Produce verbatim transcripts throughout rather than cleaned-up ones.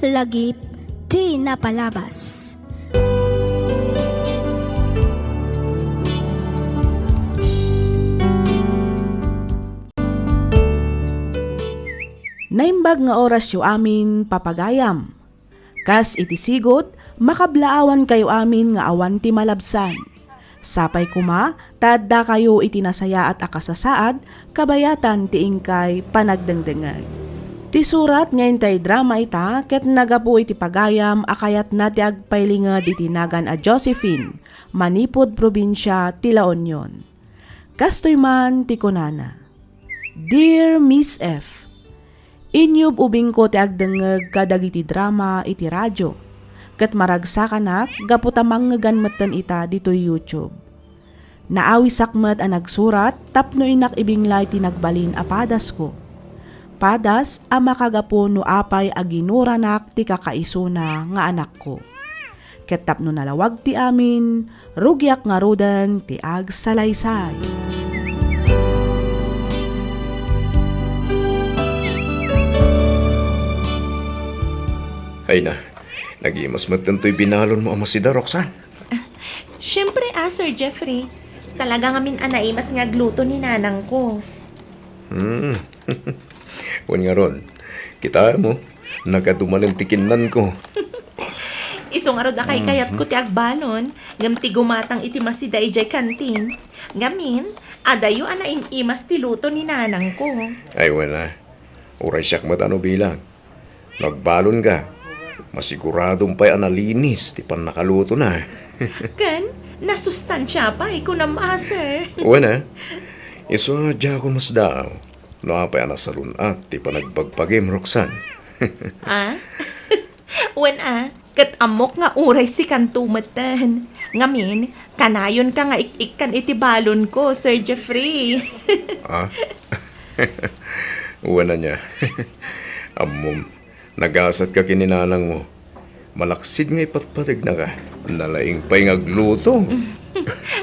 Lagip ti napalabas. Naimbag nga orasyo amin, papagayam. Kas iti sigud, makablaawankayo amin nga awan ti malabsan. Sapay koma ta addakayo iti nasayaat a kasasaad kabayatan ti inkay panagdengdengngeg. Ti surat nga intay drama ita ket naggapu iti pagayam a kayatna ti agpailinged iti nagan a Josephine, manipud probinsia ti La Union. Kastoy man ti kunana, "Dear Miss F, inyub-ubingko ti agdengngeg kadagiti drama iti radio, ket maragsakanak gapu ta mangngegan metten ita ditoy YouTube. Naawisak met a nagsurat tapno innak ibinglay ti nagbalin a padasko. Padas a makagapu no apay a ginuranak ti kakaisuna nga anakko. Ket tapno nalawag ti amin, rugiak ngaruden ti agsalaysay." Ay na, nagimas met daytoy binalonmo a masida, Roxanne. Siyempre, ah, Sir Jeffrey. Talaga ngamin a naimas nga agluto ni nanangko. Hmm. Wen ngarud, kitaem, nagadumanen ti kinnanko. Isu ngarud a kaykayatko ti agbalon, ngem ti gumatang iti masida idiay kantin. Ngamin, adayo a naim-imas ti luto ni nanangko. Ay, wen a. Uray siak met a no bilang. No agbalonka, masiguradom pay a nalinis ti pannakalutona. Ken, nasustansia pay, kunam a, sir. Wen a, isu a diakon masdaaw no apay a nasalun-at ti panagbagbagim, Roxanne. Ah? Wen a, ket ammok nga uray sikanto metten. Ngamin, kanayonka nga ik-ikkan iti balonko, Sir Jeffrey. Ah? Wen ania. Ammom, nagasatka ken ni nanangmo. Malaksid nga ipatpategnaka, nalaing pay nga agluto.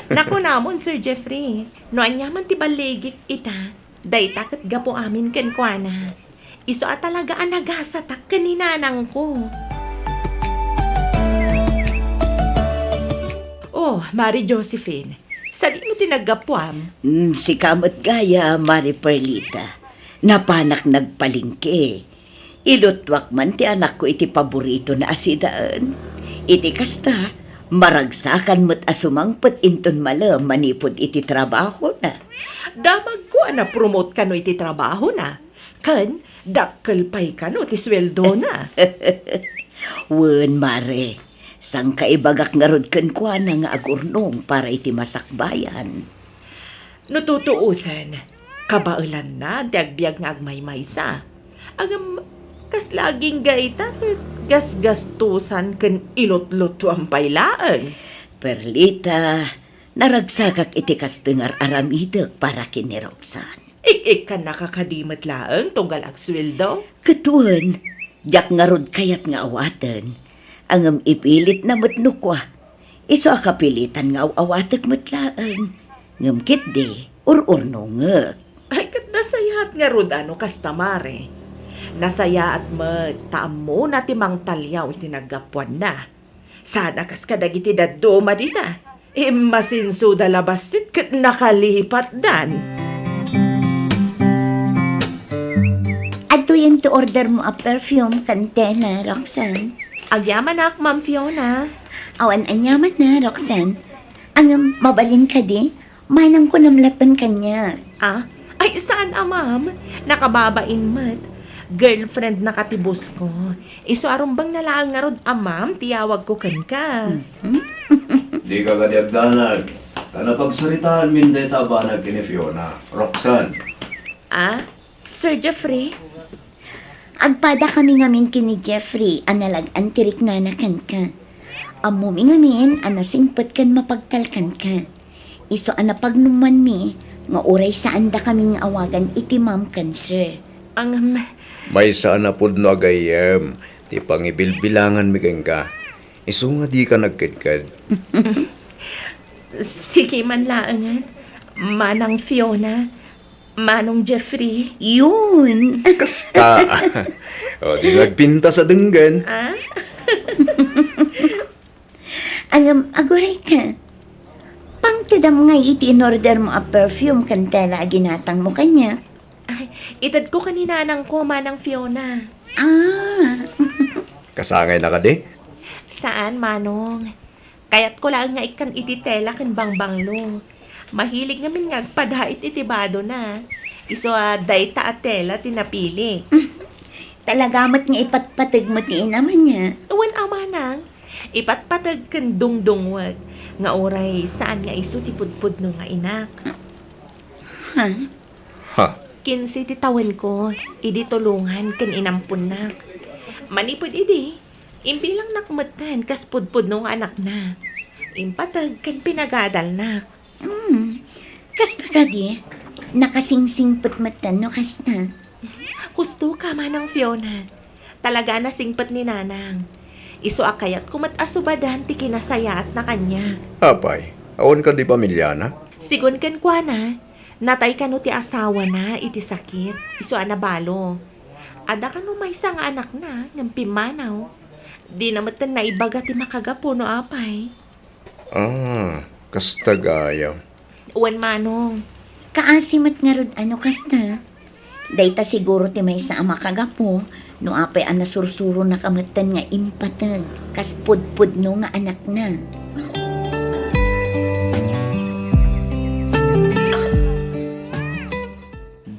Nakunamon, Sir Jeffrey, no aniaman ti balligik ita, dayta ket gapu amin kenkuana. Isu a talaga a nagasatak ken ni nanangko. Oh, Mari Josephine, sadino ti naggapuam? Mm, sika met gayam, Mari Perlita. Napanak nagpalengke. Ilutuak man ti anakko iti paboritona a sidaen. Iti kasta, maragsakan met a sumangpet inton malem manipud iti trabahona. Damagko a napromote kano iti trabahona. Ken, dakkel pay kano ti sueldona. Wen, Mare, sangkaibagak ngarud kenkuana nga agurnong para iti masakbayan. No tutuosen, kabaelanna ti agbiag nga agmaymaysa. Ngem, kasla agingga ita ket gasgastosan ken ilutlutuan pay laeng. Perlita, naragsakak iti kastoy nga ar-aramidek para ken ni Roxanne. Ik-ikkannaka kadi met laeng tunggal agsueldo? Ket wen, diak ngarud kayat nga awaten. Ngem ipilitna met no kua. Isu a kapilitan nga aw-awatek met laeng. Ngem ketdi, ur-urnongek. Ay, ket nasayaat ngarud a no kasta, Mare. Nasayaat met ta ammona ti mangtaliaw iti naggapuanna. Sana kas kadagiti dadduma dita. Immasinsuda la bassit ket nakalipatdan. Adtoyen ti ordermo a perfume ken tela, Roxanne. Agyamanak, Ma'am Fiona. Awan aniamanna, Roxanne. Ngem, mabalin kadi? Manang kunam latten kaniak. Ah? Ay, saan a ma'am. Nakababain met. Girlfriendnaka ti boss ko. Isu a rumbengna laeng ngarud a ma'am ti yawagko kenka. Mhm. Dika kadi agdanag. Ta napagsaritaanmin dayta a banag ken ni Fiona. Roxanne. Ah? Sir Jeffrey? Agpadakami ngamin ken ni Jeffrey a nalag-an ti riknana kenka. Ammomi ngamin a nasingpet ken mapagtalkanka. Isu a napagnumanmi nga uray saandakamin nga awagan iti ma'am ken sir. Ang, um, Maysa a napudno a gayyem ti pangibilbilanganmi kenka. Isu nga dika nagkedked. Sige man laengen, Manang Fiona. Manong Jeffrey. Yun. Kasta. O, di nagpintas a denggen. Ah? Ngem, aguray ka. Pangtedam ngay iti in-order mo a perfume ken tela a ginatang mo kaniak. Ay, itedko ken ni nanangko, Manang Fiona. Ah. Kasangayna kadi? Saan, Manong. Kayatko laeng nga ikkan iti tela ken bangbanglo. Mahilig ngamin nga agpadait iti badona. Isu a dayta a tela ti napilik. Talaga met nga ipatpateg mo ti inam ania? Wen a, Manang. Ipatpateg ken dungdungwek nga uray saan nga isu ti pudpudno nga inak. Ha? Ha? Kinse ti tawenko idi tulongan ken inamponnak. Manipud idi, imbilangnak metten kas pudpudno nga anakna. Impateg ken pinagadalnak. Hmm. Kasta kadi, nakasingsingpet metten no kasta. Husto ka, Manang Fiona. Talaga a nasingpet ni Nanang. Isu a kayatko met a subadan ti kinasayaatna kaniak. Apay, awan kadi pamiliana? Sigun kenkuana, natay kano ti asawana iti sakit, isu a nabalo. Adda kano maysa nga anakna ngem pimmanaw. Dina metten naibaga ti makagapu no apay. Ah, kasta gayam. Wen, Manong. Kaasi met ngarud a no kasta. Dayta siguro ti maysa a makagapu no apay a nasursuronaka metten nga impateg kas pudpudno nga anakna.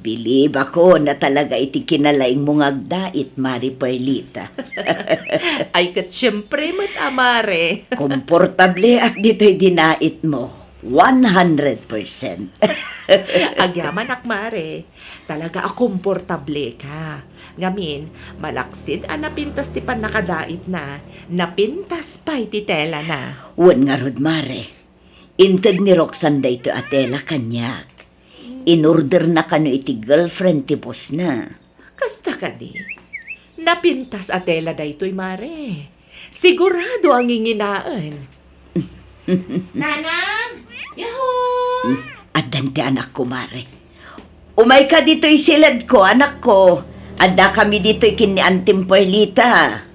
Bilibakon a talaga iti kinalaingmo nga agdait, Mare Perlita. Ay, ket siempre met a, Mare. Komportableak ditoy dinaitmo. One hundred percent. Agyamanak, Mare. Talaga a komportableka. Ngamin, malaksid a napintas ti pannakadaitna, napintas pay ti telana. Wen ngarud, Mare. Inted ni Roxanne daytoy a tela kaniak. Inorderna kano iti girlfriend ti bossna. Kasta kadi? Napintas a tela daytoy, Mare. Sigurado a nginginaen. Nanang! Yahoo! Hmm, addan ti anakko, Mare. Umayka ditoy siledko, anakko. Addakami ditoy ken ni Antim Perlita.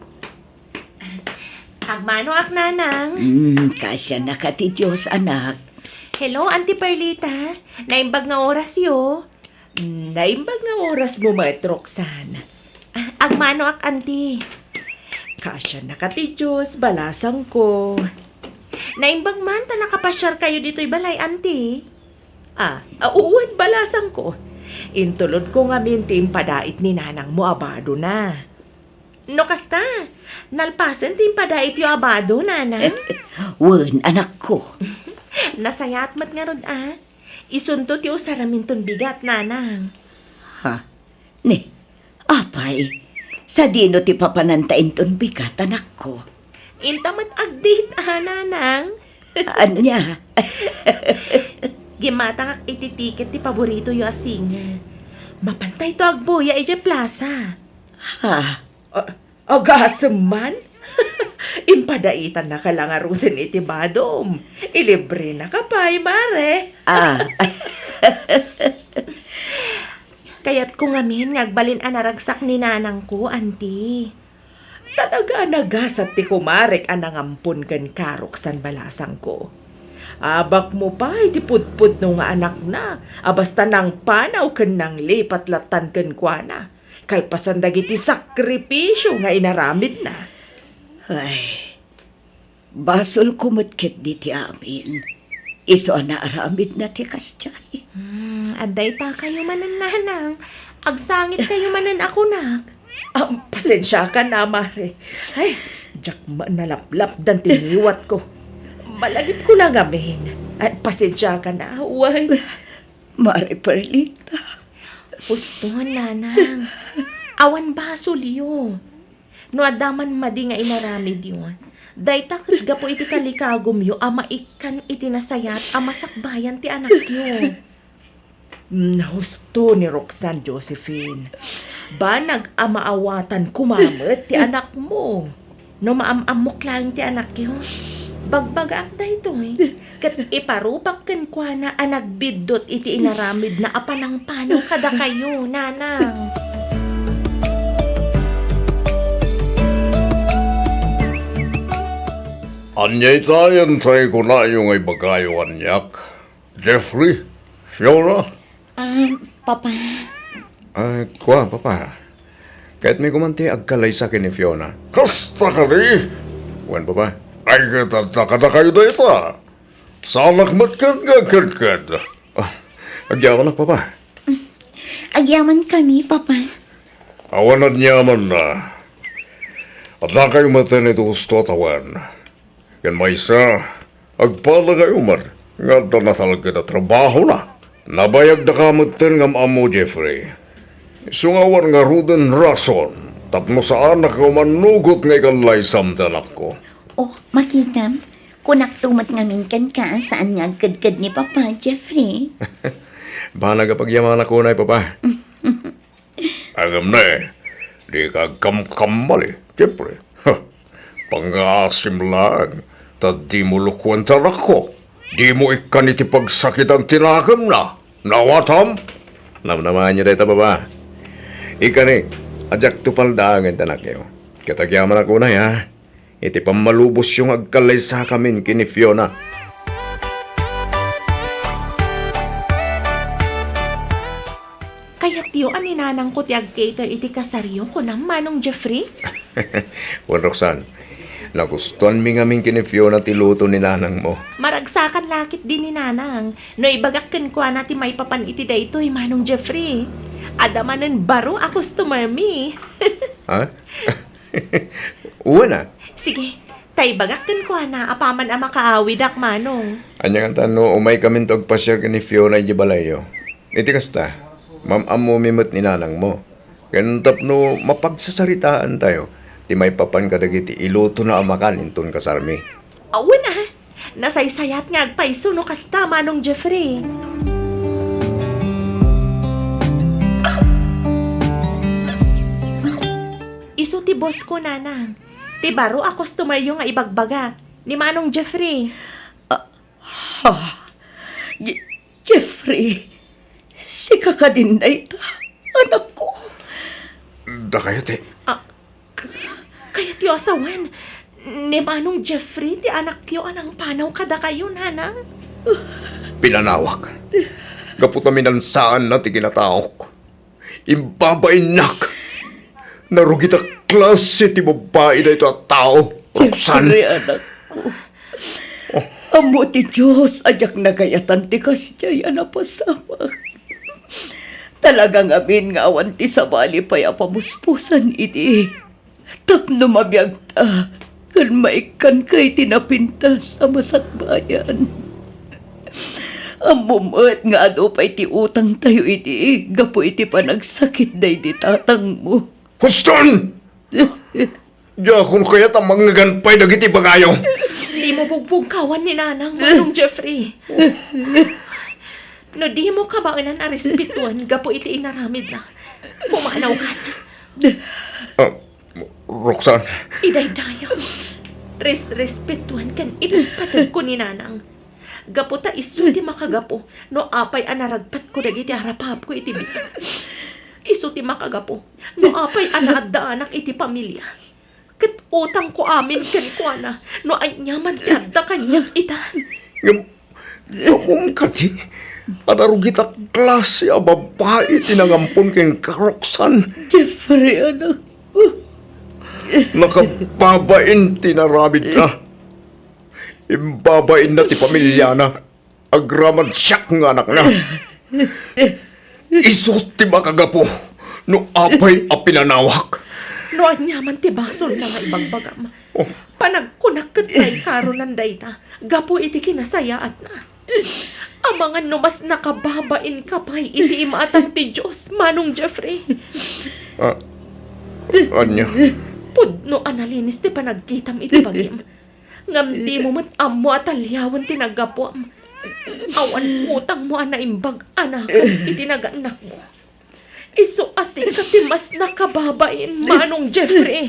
Agmanoak, Nanang. Hmm, kaasianaka ti Dios, anak. Hello, Auntie Perlita. Naimbag nga orasyo. Hmm, naimbag nga orasmo met, Roxanne. Ah, agmanoak, Auntie. Kaasianaka ti Dios, balasangko. Naimbag man ta nakapasiarkayo ditoy balay, Auntie. Ah, a, wen, balasangko. Intulodko ngamin ti impadait ni nanangmo a badona. No kasta, nalpasen ti impadaityo a bado, Nanang? Wen, anakko. Nasayaat met ngarud a. Isunto ti usaraminton bigat, Nanang. Ha? Ni, apay, sadino ti papananta inton bigat, anakko? Inta met agdate a, Nanang. Ania? Gimmatangak iti tiket ti paboritoyo a singer. Mapantayto agbuya idiay plaza. Ha? A-, agasem man? Impadaitannaka la ngaruden iti badom. Ilibrenaka pay, Mare. Ah. Kayatko ngamin nga agbalin a naragsak ni nanangko, Auntie. Talaga a nagasat ti kumarek a nangampon kenka, Roxanne, balasangko. Abakmo pay ti pudpudno nga anakna a basta nangpanaw ken nanglipat lattan kenkuana, kalpasan dagiti sakripisio nga inaramidna. Ay, basolko met ketdi ti amin. Isu a naaramidna ti kasdiay. Hmm, adda itakayo manen, Nanang. Agsangitkayo manen a kunak. Ah, pasensiakan a, Mare. Ay, diak man nalaplapdan ti ngiwatko. Malagipko la ngamin. Ay, pasensiakan a, way. Mare Perlita. Huston, Nanang. Awan basolyo. No adda man madi nga inaramidyo, dayta ket gapu iti kalikagumyo a maikkan iti nasayaat a masakbayan ti anakyo. Mm, husto ni Roxanne, Josephine. Banag a maawatan koma met ti anakmo. No maam-ammok laeng ti anakyo, Bagbagaak daytoy, ket iparupak kenkuana a nagbiddut iti inaramidna a panangpanaw kadakayo, nanang. Ania ita yantay kunayo nga ibagayo kaniak? Jeffrey? Fiona? Ah, Papa. Ah, kua, Papa. Kayatmi koma ti agkalaysa ken ni Fiona. Kasta kadi? Wen, Papa. Ay, ket adda kadakayo dayta. Saanak met ket nga agkedked. Ah, agyamanak, Papa. Agyamankami, Papa. Awan aniamanna. Addakayo met iti husto a tawen. Ken maysa, agpadakayo met nga adda natalged a trabahona. Nabayagdaka metten nga am-ammo, Jeffrey. Isu nga awan ngaruden rason tapno saanak nga umanugot nga ikalaysam ti anakko. Oh, makitam, kunakto met ngamin kenka a saan nga agkedked ni Papa, Jeffrey. Banag a pagyamanak unay, Papa. Ngem ne, dika agkamkamali, Jeffrey. Ha, pangngaasim laeng, ta dimo lukuen ti anakko. Dimo ikkan iti pagsakitan ti nakemna. Nawatam? Namnamaanyo dayta, Papa. Ikkan, a diakto paldaangen ti anakyo. Ket agyamanak unay, ha? Iti pammalubosyo nga agkallaysakamin ken ni Fiona. Kayatyo a ni nanangko ti ag-cater iti kasaryo, kunam, Manong Jeffrey? Wen, Roxanne, nagustuanmi ngamin ken ni Fiona ti luto ni nanangmo. Maragsakan la ketdi ni nanang no ibagak kenkuana ti maipapan iti daytoy, Manong Jeffrey. Adda manen baro a customer mi. Ha? Wen a. Sige, ta ibagak kenkuana apaman a makaawidak, Manong. Ania ngata no umaykaminto agpasiar ken ni Fiona idiay balayyo? Iti kasta, mam-ammomi met ni nanangmo. Ken tapno mapagsasaritaaentayo ti maipapan kadagiti ilutona a makan inton kasarmi. Awan a, nasaysayat nga agpayso no kasta, Manong Jeffrey. Isu ti boss ko, nanang. Ti baro a customeryo nga ibagbagak, ni Manong Jeffrey. Ah, ha? Je-, Jeffrey, sika kadin dayta, anakko? Dakayo ti. Ah, k-, kayatyo a sawen, ni Manong Jeffrey ti anakyo a nangpanaw kadakayo, nanang? Pinanawak. Gapu ta minansaanna ti kinataok. Imbabainnak. Narugit a klase ti babbai daytoy a tao, Roxanne. Jeffrey, anakko. Ammo ti Dios a diak nagayatan ti kasdiay a napasamak. Talaga ngamin nga awan ti sabali pay a pamuspusan idi tapno mabiagta ken maikkanka iti napintas a masakbayan. Ammom met nga adu pay ti utangtayo idi gapu iti panagsakit daydi tatangmo. Huston! Diakon kayat a mangngegna pay dagiti ibagayo. Dimo bugbugkawan ni nanang, Manong Jeffrey. No dimo kabaelan a respetuan gapu iti inaramidna, pumanawkan. Ah, Roxanne. Idaydayaw. Res-, respetuan ken ipatpateg ko ni nanang. Gapu ta isu ti makagapu no apay a naragpatko dagiti arapapko iti biag. Isu ti makagapu no apay a naaddaanak iti pamilia. Ket utangko amin kenkuana no aniaman ti adda kaniak ita. Ngem, ammom kadi a narugit a klase a babbai ti nangampon kenka, Roxanne? Jeffrey, anak. Nakababain ti inaramidna. Imbabainna ti pamiliana. Agraman siak nga anakna. Isu ti makagapu no apay a pinanawak. No aniaman ti basolna nga ibagbagam, oh, panagkunak ket naikaronan dayta gapu iti kinasayaatna. Amangan no mas nakababainka pay iti imatang ti Dios, Manong Jeffrey. Ah, ania? Pudno a nalinis ti panagkitam iti bagim. Ngem dimo met ammo a taliawen ti naggapuam. Awan utangmo a naimbag a nakem iti nagaannakmo. Isu a sika ti mas nakababain, Manong Jeffrey.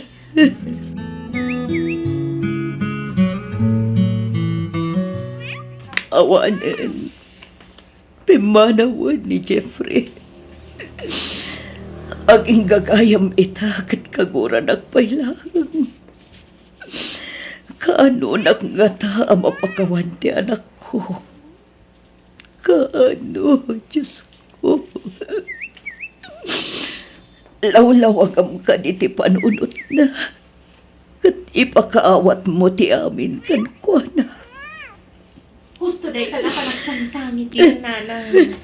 Kuanen, pimmanawen ni Jeffrey. Agingga gayam ita ket kaguranak pay laeng. Kaanonak ngata a mapakawan ti anakko? Kaano, Diosko? Lawlawagam kadi ti panunotna, ket ipakaawatmo ti amin kenkuana. Husto dayta a panagsangsangit, nanang.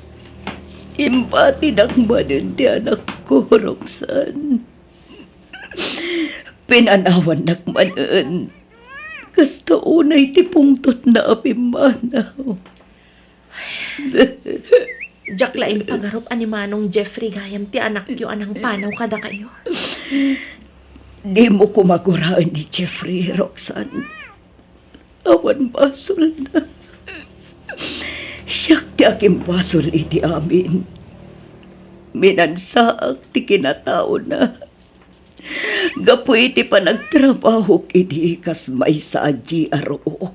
Imbatinak manen ti anakko, Roxanne. Pinanawannak manen. Kasta unay ti pungtotna a pimmanaw. Diak la impagarup a ni Manong Jeffrey gayam ti anakyo a nangpanaw kadakayo. Dimo koma guraen ni Jeffrey, Roxanne. Awan basolna. Siak ti agimbasol iti amin. Minansaak ti kinataona. Gapu iti panagtrabahok idi kas maysa a G R O,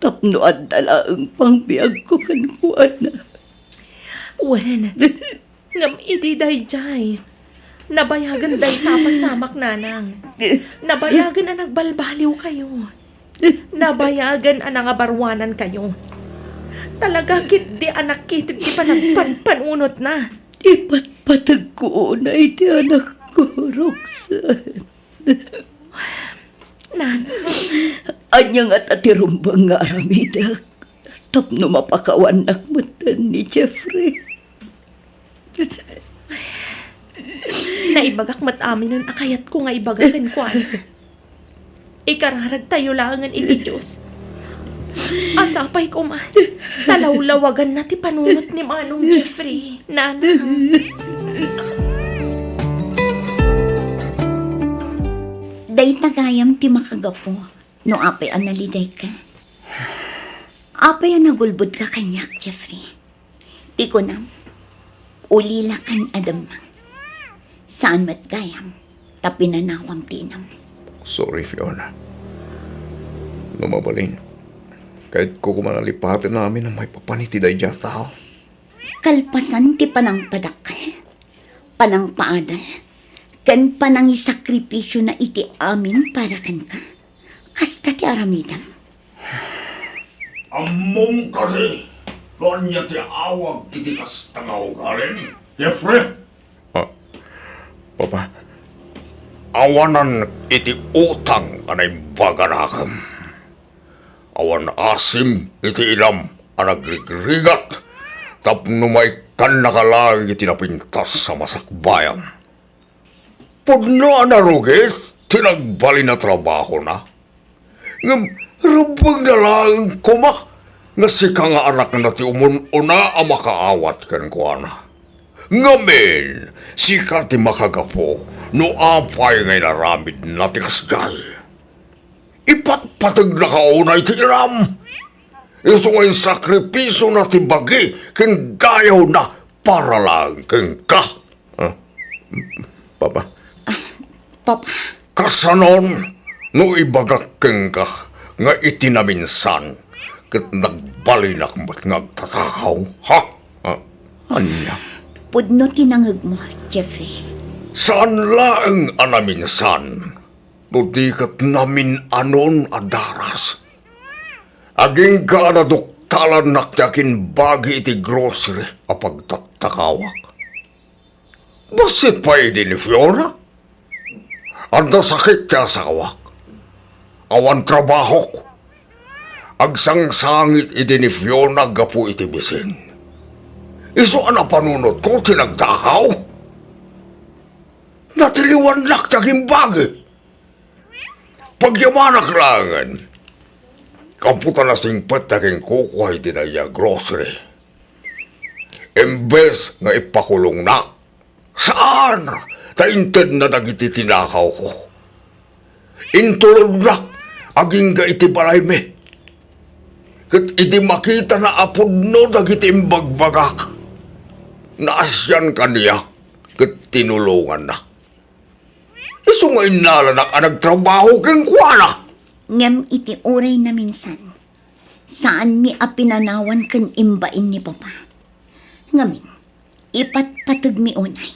tapno adda laeng pangbiagko kenkuana. Wen, ngem idi daydiay, nabayagen dayta a pasamak, nanang. Nabayagen a nagbalbaliwkayo. Nabayagen a nangabaruanankayo. Talaga ketdi a nakited ti panagpanpanunotna. Ipatpategko unay ti anakko, Roxanne. Nana. Ania ngata ti rumbeng nga aramidek tapno mapakawannak metten ni Jeffrey? Naibagak met aminen a kayatko nga ibaga kenkuana. Ikararagtayo laengen iti Dios. A sapay koma ta lawlawaganna ti panunot ni Manong Jeffrey, nanang. Dayta gayam ti makagapu no apay a nalidayka. Apay a nagulbodka kaniak, Jeffrey? Ti kunam, ulilakan a demmang. Saan met gayam ta pinanawam ti inam. Sorry, Fiona. No mabalin, kayatko koma a lipaten amin a maipapan iti daydiay a tao. Kalpasan ti panangpadakkel, panangpaadal, ken panangisakripisio na iti amin para kenka, kasta ti aramidem. Ammom kadi no ania ti awag iti kasta nga ugalim, Jeffrey? Ah, Papa, awanan iti utang a naimbaganakem. Awan asim iti inam a nagrigrigat tapno maikkannaka laeng iti napintas a masakbayam. Pudno a narugit ti nagbalin a trabahona. Ngem rumbengna laeng koma nga sika nga anakna ti umun-una a makaawat kenkuana. Ngamin, sika ti makagapu no apay nga inaramidna ti kasdiay. Ipatpategnaka unay ti inam. Isu nga insakripisiona ti bagi ken dayawna para laeng kenka. Ah, Papa. Ah, Papa. Kasano no ibagak kenka nga iti naminsan ket nagbalinak met nga agtatakaw, ha? Ah, ania? Pudno ti nangegmo, Jeffrey. Saan laeng a naminsan, no di ket namin-anon a daras. Agingga a naduktalannak ti agimbagi iti grocery a pagtattakawak. Bassit pay idi ni Fiona. Adda sakit ti asawak. Awan trabahok. Agsangsangit idi ni Fiona gapu iti bisin. Isu a napanunotko ti nagtakaw. Natiliwannak ti agimbagi. Pagyamanak laengen. Gapu ta nasingpet ti aginkukua iti daydiay a grocery. Imbes nga ipakulongna, saan ta intedna dagiti tinakawko. Intulodnak agingga iti balaymi. Ket idi makitana a pudno dagiti imbagbagak, naasian kaniak ket tinulongannak. Isu nga innalanak a nagtrabaho kenkuana. Ngem iti uray naminsan, Saanmi a pinanawan ken imbain ni Papa. Ngamin, ipatpategmi unay.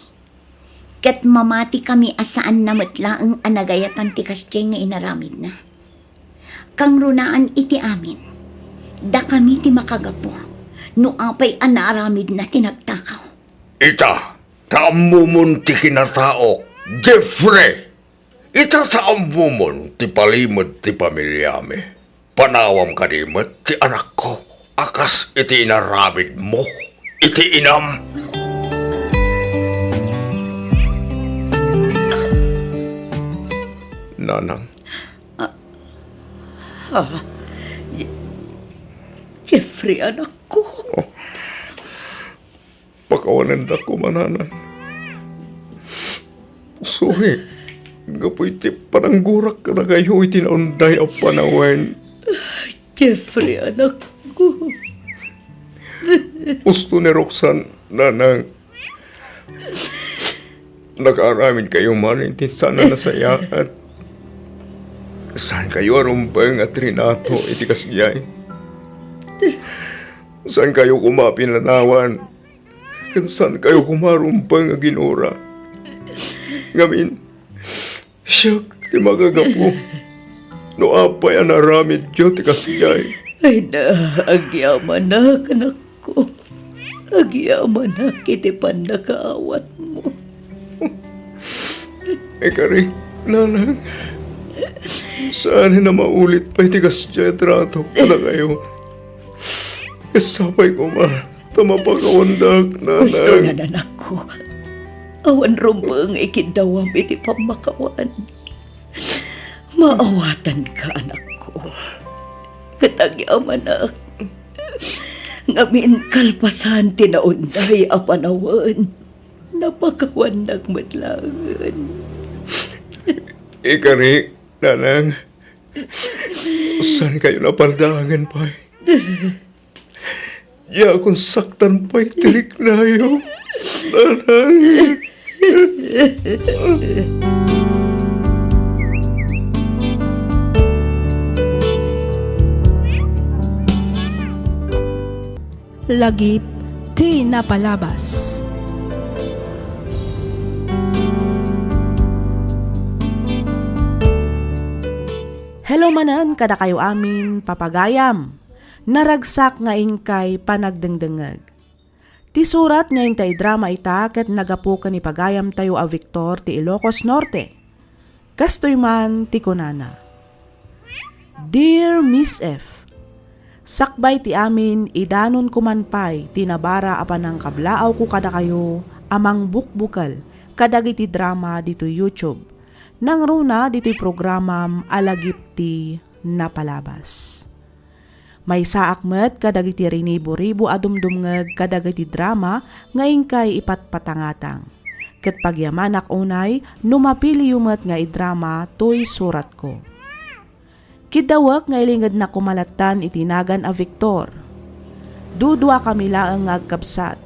Ket mamatikami a saanna met laeng a nagayatan ti kasdiay nga inaramidna. Kangrunaan iti amin, dakami ti makagapu no apay a naaramidna ti nagtakaw. Ita, ta ammomon ti kinataok, Jeffrey! Ita, ta ammomon ti palimed ti pamiliami. Panawam kadi met ti anakko a kas iti inaramidmo iti inam. Nanang. Ah, ah, Je-, Jeffrey, anakko. Oh. Pakawanendak koma, Nanang. Sorry, gapu iti pananggurak kadakayo iti naunday a panawen. Jeffrey, anakko. Husto ni Roxanne, Nanang. Nakaaramidkayo man iti saan a nasayaat. Saankayo a rumbeng a trinato iti kasdiay. Saankayo koma pinanawan. Ken saankayo koma rumbeng a ginura. Ngamin, siak ti makagapu no apay a naaramidyo ti kasdiay. Ay na, agyamanak, anakko. Agyamanak iti pannakaawatmo. Ikarik, Nanang. Saan a maulit pay ti kasdiay a trato kadakayo. Sapay koma ta mapakawandak, Nanang. Husto na, anakko. Awan rumbeng ikiddawam iti pammakawan. Maawatanka, anakko. Ket agyamanak. Ngamin kalpasan ti naunday a panawen, napakawannak met laengen. Ikari, Nanang. Saankayo napaldaangen pay. Diakon saktan pay ti riknayo, Nanang. Lagip ti napalabas. Hello manen kadakayo amin, papagayam. Naragsak nga inkay panagdengdengngeg. Ti surat nga intay drama ita ket nagapu ken ni pagayamtayo a Victor ti Ilocos Norte. Kastoy man ti kunana, Dear Miss F, sakbay ti amin, idanonko man pay ti nabara a panangkablaawko kadakayo a mangbukbukel kadagiti drama ditoy YouTube. Nangruna ditoy programam a Lagip ti Napalabas. Maysaak met kadagiti rinibo-ribo a dumdumngeg kadagiti drama nga inkay ipatpatangatang. Ket pagyamanak unay no mapiliyo met nga idrama toy suratko. Kiddawek nga ilingednak koma lattan iti nagan a Victor. Duduakami laeng nga agkabsat.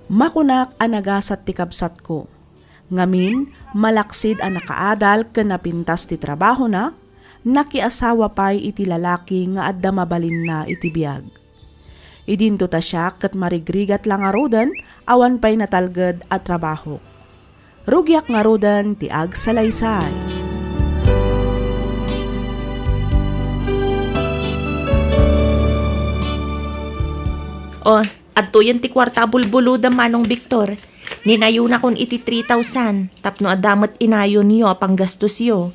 Makunak a nagasat ti kabsatko. Ngamin, malaksid a nakaadal ken napintas ti trabahona, nakiasawa pay iti lalaki nga adda mabalinna iti biag. Idinto ta siak ket marigrigat la ngaruden, awan pay natalged a trabahok. Rugiak ngaruden ti agsalaysay. Oh, Adtoyen ti kuarta a bulbulodem, Manong Victor. Ninayonakon iti three thousand tapno adda met inayonyo a panggastosyo.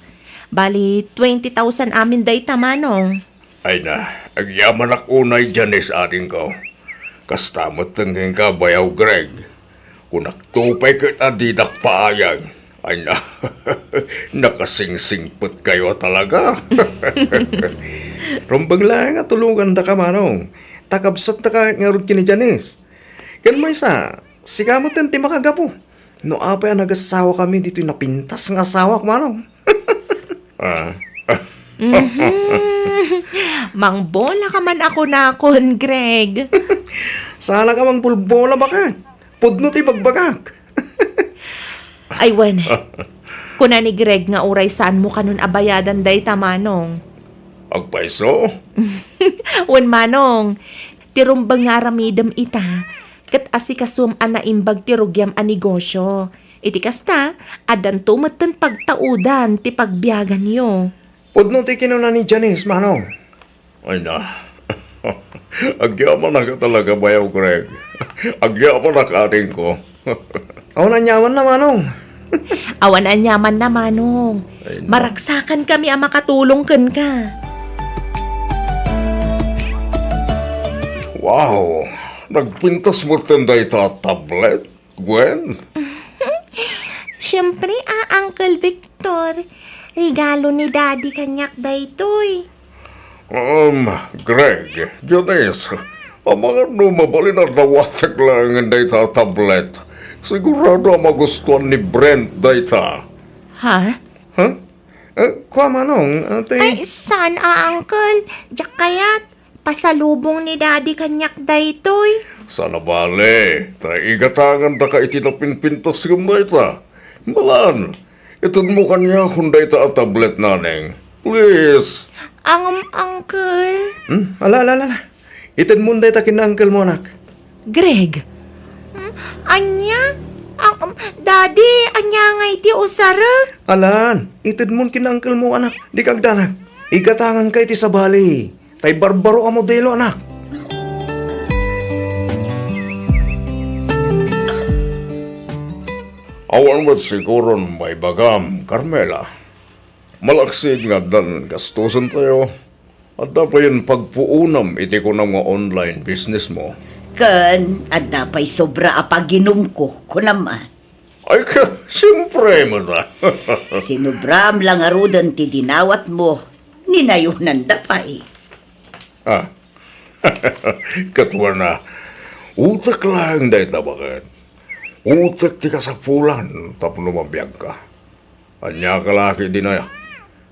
Bali, twenty thousand amin dayta, Manong. Ay na, agyamanak unay, Janice, adingko. Kasta met kenka, Bayaw Greg. Kunakto pay ket a didak paayag. Ay na, nakasingsingpetkayo a talaga. Rumbeng laeng a tulogandaka, Manong. Ta kabsattaka ngarud ken ni Janice. Ken maysa, sika met ti makagapu no apay a nagassawakami ditoy napintas nga asawak, Manong. Ah. Mhm. Mangbola ka man a kunakon, Greg. Saan ka mangbulbola, baket? Pudno ti bagbagak. Ay, wen. Kuna ni Greg nga uray saanmo kanon a bayadan dayta, Manong. Agpayso? Wen, Manong, ti rumbeng nga aramidem ita, ket asikasuem a naimbag ti rugiam a negosio. Iti kasta, addanto metten pagtaudan ti pagbiaganyo. Pudno ti kinuna ni Janice, Manong. Ay na. Agyamanak a talaga, Bayaw Greg. Agyamanak, adingko. Awan aniamanna, Manong. Awan aniamanna, Manong. Ay, na. Maragsakankami a makatulong kenka. Wow! Nagpintas metten dayta a tablet, Gwen? Siempre, a, Uncle Victor. Regalo ni Daddy kaniak daytoy. Um, Greg, Janice, amangan no mabalin a dawatek laengen dayta a tablet. Sigurado a magustuan ni Brent dayta. Ha? Ha? Eh, kua, Manong, ate? Ay, saan a, Uncle. Diak kayat. Pasalubong ni Daddy kaniak daytoy. Saan a bale, ta igatangandaka iti napinpintas ngem dayta. Malan, itedmo kaniakon dayta a tablet, Naneng. Please. Ngem, Uncle. Hmm? Ala, ala, ala, ala. Itedmon dayta ken uncle mo, anak. Greg. Hmm? Ania? Ang, um, Daddy, ania ngay ti usarek? Alan, itedmon ken uncle mo, anak. Dika agdanag. Igatanganka iti sabali. Tay barbaro a modelo, anak. Awan met siguron maibagam, Carmela. Malaksid nga addan gastusen tayo. Adda payen pagpuonam iti kunam nga online business mo. Ken adda pay sobra a paginumko, kunam a. Ay ka, siempre met a. Sinubram la ngaruden ti dinawatmo, ninayonanda pay. Ah. Ket wen a, utek laeng dayta, baket. Utek ti kasapulan tapno mabiagka. Ania ka la ketdi, Nay?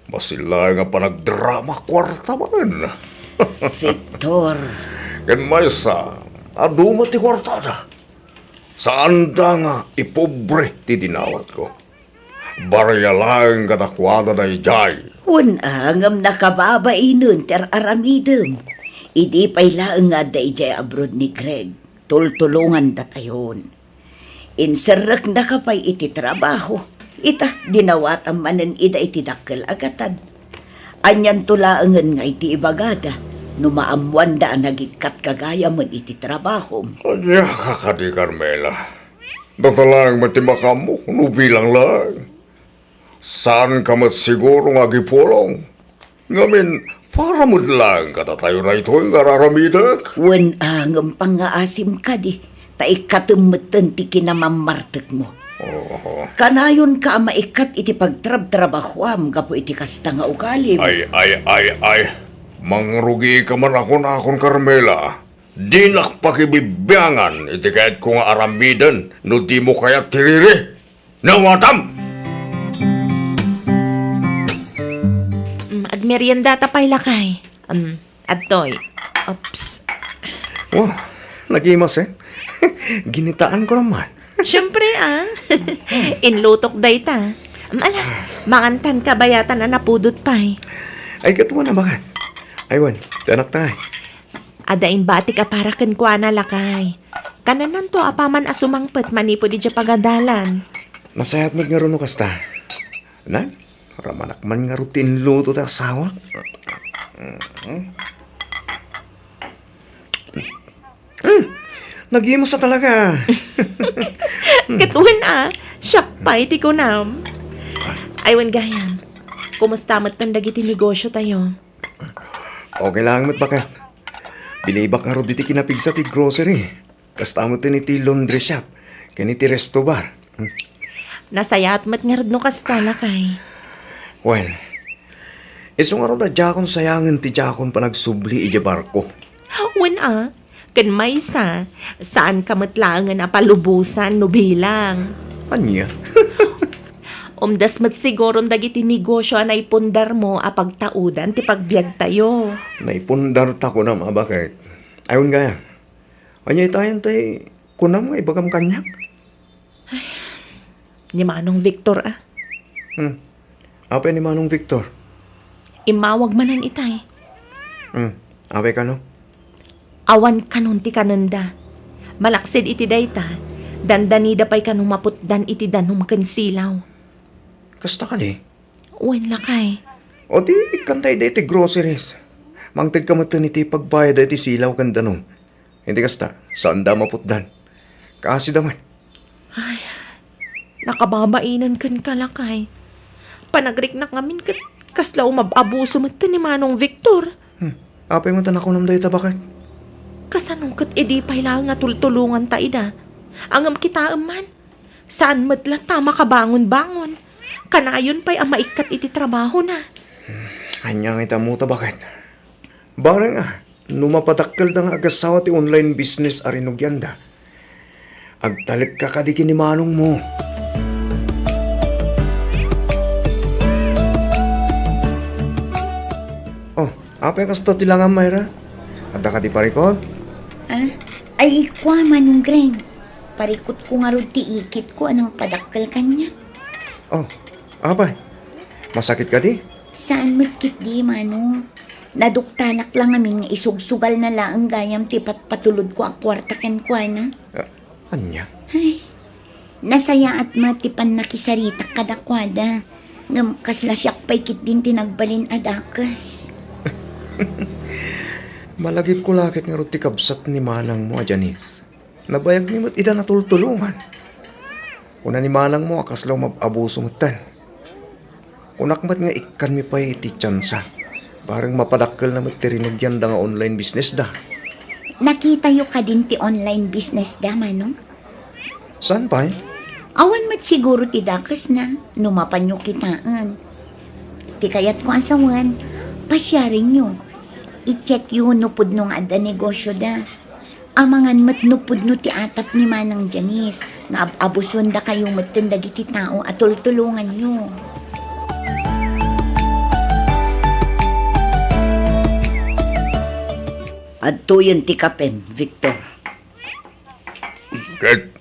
Bassit laeng a panagdrama kuarta manen. Victor. Ken maysa, adu met ti kuartada. Saanda nga ipobre ti dinawatko. Barya laeng kadakuada daydiay. Wen a, ngem nakababainen ti ar-aramidem. Idi pay laeng nga adda idiay abroad ni Greg, tultulongandatayon. Inserreknaka pay iti trabaho. Ita, dinawatam manen ida iti dakkel a gatad. Anianto laengen nga iti ibagada no maammoanda a nagikkatka gayamen iti trabahom? Ania ka kadi, Carmela? Data laeng met ti makaammo no bilang laeng. Saanka met siguro nga agipulong. Ngamin, para met laeng kadatayo daytoy nga ar-aramidek. Wen a, ngem pangngaasim kadi, ta ikkatem metten ti kinamammartekmo. Oo. Kanayonka a maikkat iti pagtrabtrabahoam gapu iti kasta nga ugalim. Ay, ay, ay, ay. Mangrugika man a kunakon, Carmela. Dinak pakibibiangan iti kayatko nga aramiden no dimo kayat ti riri. Nawatam! Mm, agmeriendata pay, lakay. Mm, adtoy. Oops. Wow, nagimas, eh. Ginitaanko naman. Siyempre, ah. Inlutok dayta. Mm, ala, mangantan kabayatan a napudot pay. Ay, ket wen a, baket. Ay, wen, ti anakta, ay. Adda imbatik a para kenkuana, lakay. Kanananto apaman a sumangpet manipud idiay pagadalan. Nasayaat met ngarud no kasta. Nan, ramanak man ngarud ti inluto ti asawak. Mm. Mm. Nagimas a talaga. Ket wen a, siak pay ti kunam. Ay, wen gayam. Kumusta metten dagiti negosyo tayo? Okay lang met, baket. Binibak ngarud iti kinapigsa ti grocery. Kasta met iti laundry shop, ken iti resto bar. Hmm. Nasayaat met ngarud no kasta, lakay. Wen, isu ngarud a diakon sayangen ti diakon panagsubli idiay barko. Wen a, ken maysa, saanka met laengen a palubosan no bilang. Ania? Umdas met siguron dagiti negosyo a naipundarmo a pagtaudan ti pagbiagtayo. Naipundarta, kunam a, baket. Ay, wen gayam. Ania itayen tay kunam nga ibagam kaniak? Ni Manong Victor, ah. Hmm. Apay ni Manong Victor? Immawag manen itay. Hmm, apay kano? Awan kanon ti kanenda. Malaksid iti dayta, dandanida pay kano maputdan iti danum ken silaw. Kasta kadi? Wen, lakay. O di, ikkanta ida iti groceries. Mangtedka metten iti pagbayad iti silaw ken danum. Iti kasta, saanda maputdan. Kaasida met. Ay, nakababainen kenka, lakay. Panagriknak ngamin ket kasla umab-abuso met ni Manong Victor. Hmm. Apay met a nakunam dayta, baket? Kasano ket idi pay laeng a tultulonganta ida? Ngem kitaem man, saan met latta a makabangon-bangon. Kanayon pay a maikkat iti trabahona. Ania nga ita ammo ta, baket? Bareng a, no mapadakkelda nga agassawa ti online business a rinugianda, agtalekka kadi ken ni manongmo. Oh, apay kasta ti langam, Myra? Adda kadi parikut? Ah? Ay, kua, Manong Greg. Parikutko ngarud ti ikitko a nangpadakkel kaniak. Oh, apay? Masakit kadi? Saan met ketdi, Manong. Naduktalak la ngamin nga isugsugalna laeng gayam ti patpatulodko a kuarta kenkuana. Ah, ania? Ay, nasayaat met ti pannakisaritak kadakuada. Ngem kasla siak pay ketdin ti nagbalin a dakes. Malagipko la ket ngarud ti kabsat ni manangmo a Janice. Nabayagmi met ida natultulongan. Kuna ni manangmo a kasla umab-abuso metten. Kunak met nga ikkanmi pay iti tiansa. Bareng mapadakkelna met ti rinugianda nga online businessda. Nakitayo kadin ti online businessda, Manong? Saan pay? Awan met siguro ti dakesna no mapanyo kitaen. Ti kayatko a sawen, pasiarenyo. I-checkyo no pudno nga adda negosyoda. Amangan met no pudno ti atap ni Manang Janice nga ab-abusuendakayo metten dagiti tao a tultulonganyo. Adtoyen ti kapem, Victor. Ket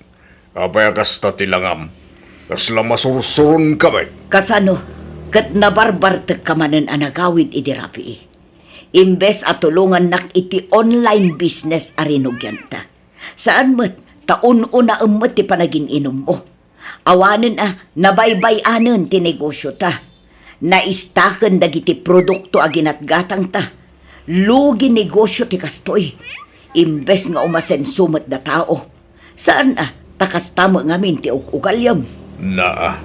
apay a kasta ti langam? Kasla masursuronka met? Kasano? Ket nabarbartekka manen a nagawid idi rabii. Imbes a tulongannak iti online business a rinugianta, saan met ta un-unaem met ti panagin-inummo. Awanen a nabaybay-anen ti negosyota. Naistaken dagiti produkto a ginatgatangta. Lugi negosyo ti kastoy. Imbes nga umasenso met da tao, saan a ta kasta met ngamin ti ug-ugalyem. Naa.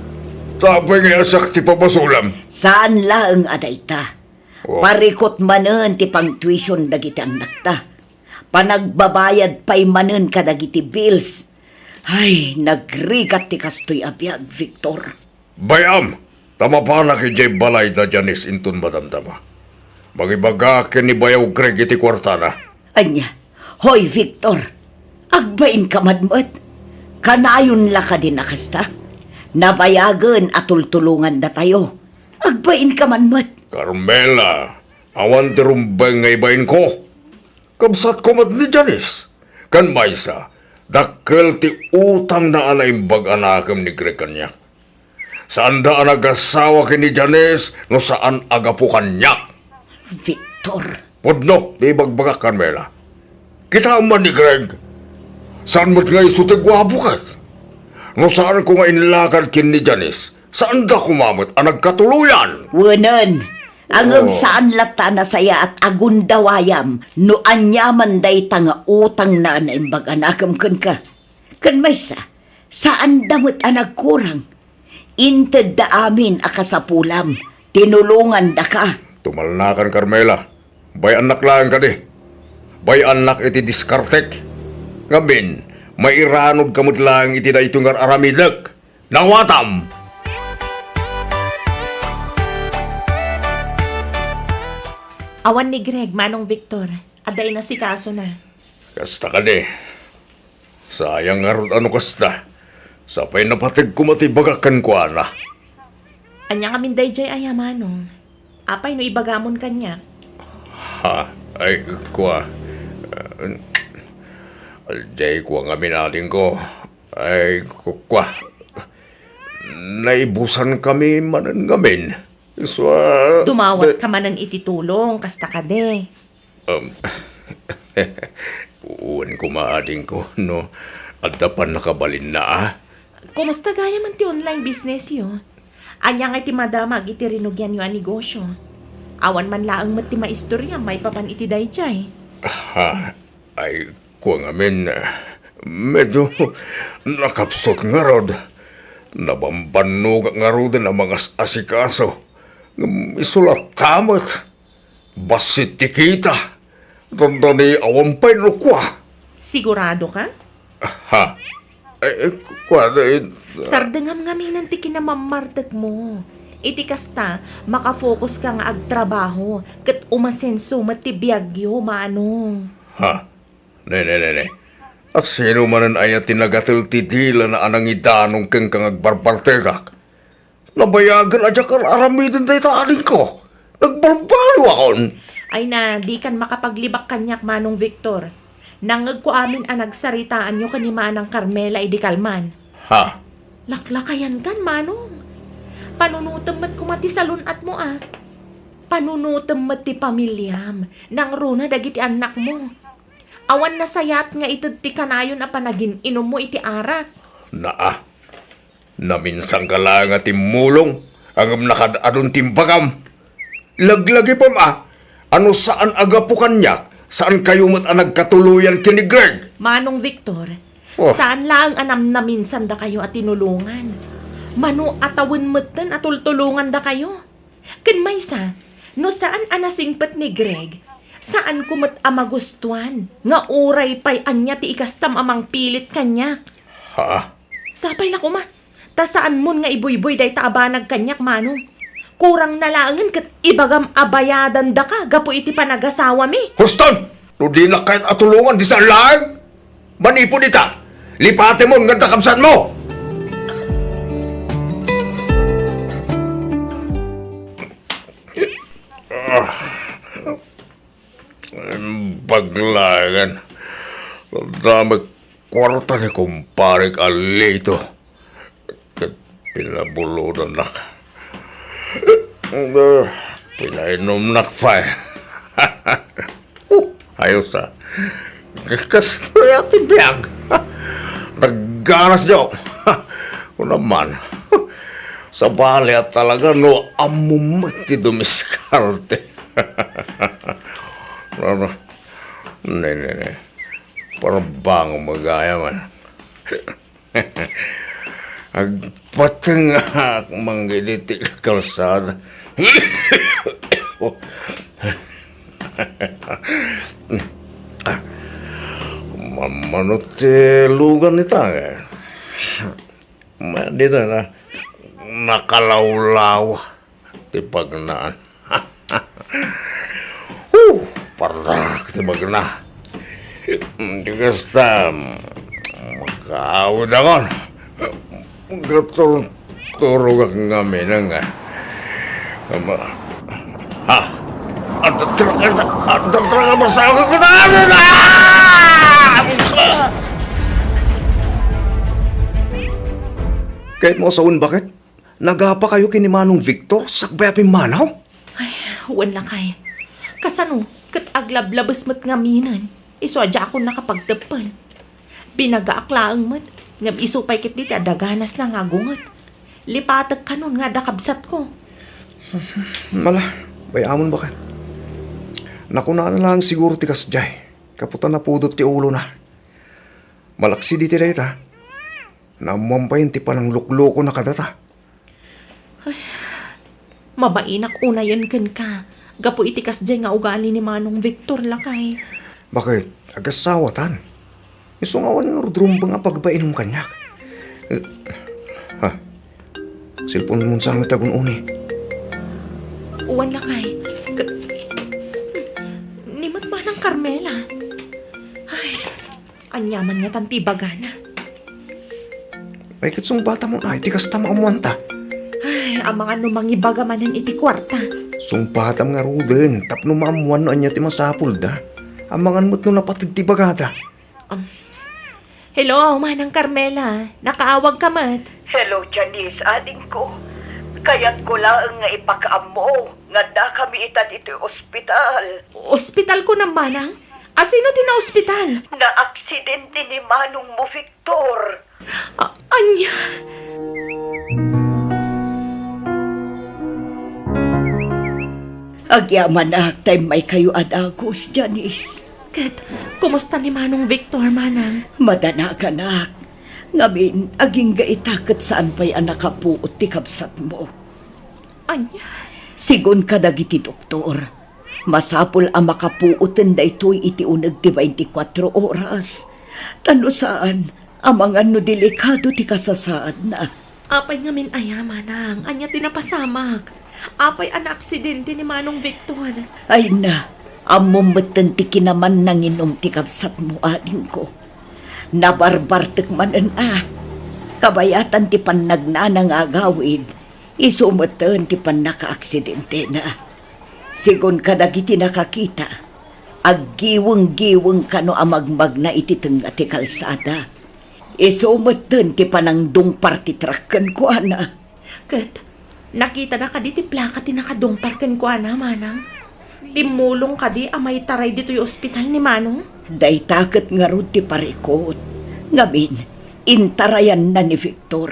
Apay nga iyasak ti pabasolam? Saan laeng a dayta. Oh. Parikut manen ti pangtuition dagiti annakta. Panagbabayad pay manen kadagiti bills. Ay, nagrigat ti kastoy a biag, Victor. Bay-am, ta mapanak idiay balay da Janice inton madamdama. Mangibaga ken ni Bayaw Greg iti kuartana. Ania? Hoy, Victor! Agbainka man met. Kanayon la kadin a kasta? Nabayagen a tultulongandatayo. Agbainka man met. Carmela, awan ti rumbeng nga ibainko. Kabsatko met ni Janice. Ken maysa, dakkel ti utangna a naimbag a nakem ni Greg kaniak. Saanda a nagasawa ken ni Janice no saan a gapu kaniak. Victor. Pudno ti ibagbagak, Carmela. Kitaem man ni Greg. Saan met nga isu ti guapo ket. No saanko nga inlakad ken ni Janice, saanda koma met a nagkatuloyan. Wenen, ngem Oh. saan latta a nasayaat a gundawayam no aniaman dayta nga utangna a naimbag a nakem kenka. Ken maysa, saanda met a nagkurang. Intedda amin a kasapulam. Tinulongandaka. Tumalnakan, Carmela. Bay-annak laeng kadi. Bay-annak iti diskartek. Ngamin, mairanudka met laeng iti daytoy nga ar-aramidek. Nawatam! Awan ni Greg, Manong Victor. Adda inasikasona. Kasta kadi. Sayang ngarud a no kasta. Sapay napateg koma ti ibagak kenkuana. Ania ngamin daydiay aya, Manong? Apay no ibagamon kaniak? Ha? Ay, kua. Diay kua ngamin, adingko. Ay, ku-, kua. Naibusankami manen ngamin. Isua, Dumawat da- ka manen iti tulong, kasta kadi. Um, wen koma, adingko, no adda pannakabalinna, a? Kumusta gayam ti online business yo? Ania ngay ti madamag iti rinugian yo a negosyo? Awan man laeng met ti maistorya maipapan iti daydiay. Ha? Ay, kua ngamin, medyo nakapsut ngarud. Nabambannogak ngaruden a mangas-asikaso. Ngem isu latta met. Bassit ti kita. Dandani awan pay no kua. Sigurado ka? Ha? Eh, eh, kua, eh, Sardengam ngamin ti kinamammartekmo. Iti kasta, makafocus ka nga agtrabaho, ket umasenso met ti biagyo, Manong. Ha? Ne, ne, ne, ne. A sino manen aya ti nagatel ti dilana a nangidanong kenka nga agbarbartekak? Nabayagen a diak ar-aramiden dayta, adingko. Nagbalbaliwakon. Ay na, dikan makapaglibak kaniak, Manong Victor. Nangngegko amin a nagsaritaanyo ken ni Manang Carmela idi kalman. Ha? Laklakayankan, Manong. Panunotem met koma ti salun-atmo, a. Panunotem met ti pamiliam, nangruna dagiti annakmo. Awan nasayaat nga ited ti kanayon a panagin-inummo iti arak. Naa, naminsanka laeng a timmulong, ngem nakaad-adun ti imbagam. Laglagipem a, a no saan a gapu kaniak, saankayo met a nagkatuloyan ken ni Greg. Manong Victor, Oh. Saan laeng a namnaminsandakayo a tinulongan. Mano a tawen metten a tultulongandakayo. Ken maysa, no saan a nasingpet ni Greg, saanko met a magustuan nga uray pay ania ti ikastam a mangpilit kaniak. Ha? Sapay la koma, ta saanmon nga ibuybuy dayta a banag kaniak, Manong. Kurang na laengen ket ibagam a bayadandaka gapu iti panagasawami. Huston! No dinak kayat a tulongan, di saan laeng! Manipud ita, lipatemon nga adda kabsatmo! Ah, imbag laengen. Damag kuarta ni kumparek a Lito. Ket pinabulodannak. Ah, pinainumnak pay. Oh, ayos, ah. Kastoy a ti biag. Nagganas diak. Kuna man. Sabali a talaga no ammom met ti dumiskarte. Ano? Ne, ne, ne. Parang bango magaya man. Agpatengak mangged iti kalsada. Mammanot ti lugan ita, eh. Ma-, dita na, nakalawlaw ti pagnaan. Huh! Pardak ti magna. Di kasta, makaawidakon. Gaturturogak ngamin nga. Ama-, ha? Adda talaga, adda talaga masakit ko na, ano na! Kayatmo a sawen, baket? Nagapakayo ken ni Manong Victor sakbay a pimmanaw? Ay, wen lakay. Kasano ket aglablabes met ngaminen, isu a diakon nakapagteppel. Binagaak laeng met, ngem isu pay ketdi ti adda ganasna nga agunget. Lipatek kanon nga adda kabsatko. Ala, bay-amon, baket. Nakunana laeng siguro ti kasdiay, gapu ta napudot ti ulona. Malaksid iti dayta, naammoan pay ti panangluklukona kadata. Ay, mabainak unayen kenka, gapu iti kasdiay nga ugali ni Manong Victor, lakay. Baket, agasawatan. Isu nga awan nga rudrumbeng a pagbainom kaniak. Eh, ha? Cellphone-mon sa nga tagun-uni. Uwan, lakay. Ka-, ni met Manang Carmela. Ay, Ania man ngatan ti ibagana? Ay, ket sungbatamon, ay, ti kasta maammoanta. Ay, amangan no mangibaga manen iti kuarta. Sungbatam ngaruden, tapno maammoan no ania ti masapulda. Amangan met no napateg ti ibagada. Um, hello, Manang Carmela. Nakaawag ka met? Hello, Janice, adingko. Kayatko laeng nga ipakaammo nga addakami ita ditoy ospital. Ospital kunam, manang? A sino ti naospital? Naaksidente ni manongmo, Victor. A-, ania? Agyamanak ta immaykayo a dagus, Janice. Ket, kumusta ni Manong Victor, manang? Madanaganak. Ngamin, agingga ita ket saan pay a nakapuot ti kabsatmo. Ania? Sigun kadagiti doktor, masapul a makapuoten daytoy iti uneg ti twenty-four oras. Ta no saan, amangan no delikado ti kasasaadna. Apay ngamin aya, manang? Ania ti napasamak? Apay a naaksidente ni Manong Victor? Ay na, ammom metten ti kinaman nanginom ti kabsatmo, adingko. Nabarbartek manen a. Kabayatan ti pannagnana nga agawid, isu metten ti pannakaaksidentena. Sigun kadagiti nakakita, aggiweng-giweng kano a magmagna iti tengnga ti kalsada. Isu metten ti panangdungpar ti truck kenkuana. Ket, nakitana kadi ti plaka ti nakadungpar kenkuana, manang? Timmulong kadi a maitaray ditoy ospital ni Manong? Dayta ket ngarud ti parikut. Ngamin, intarayanna ni Victor.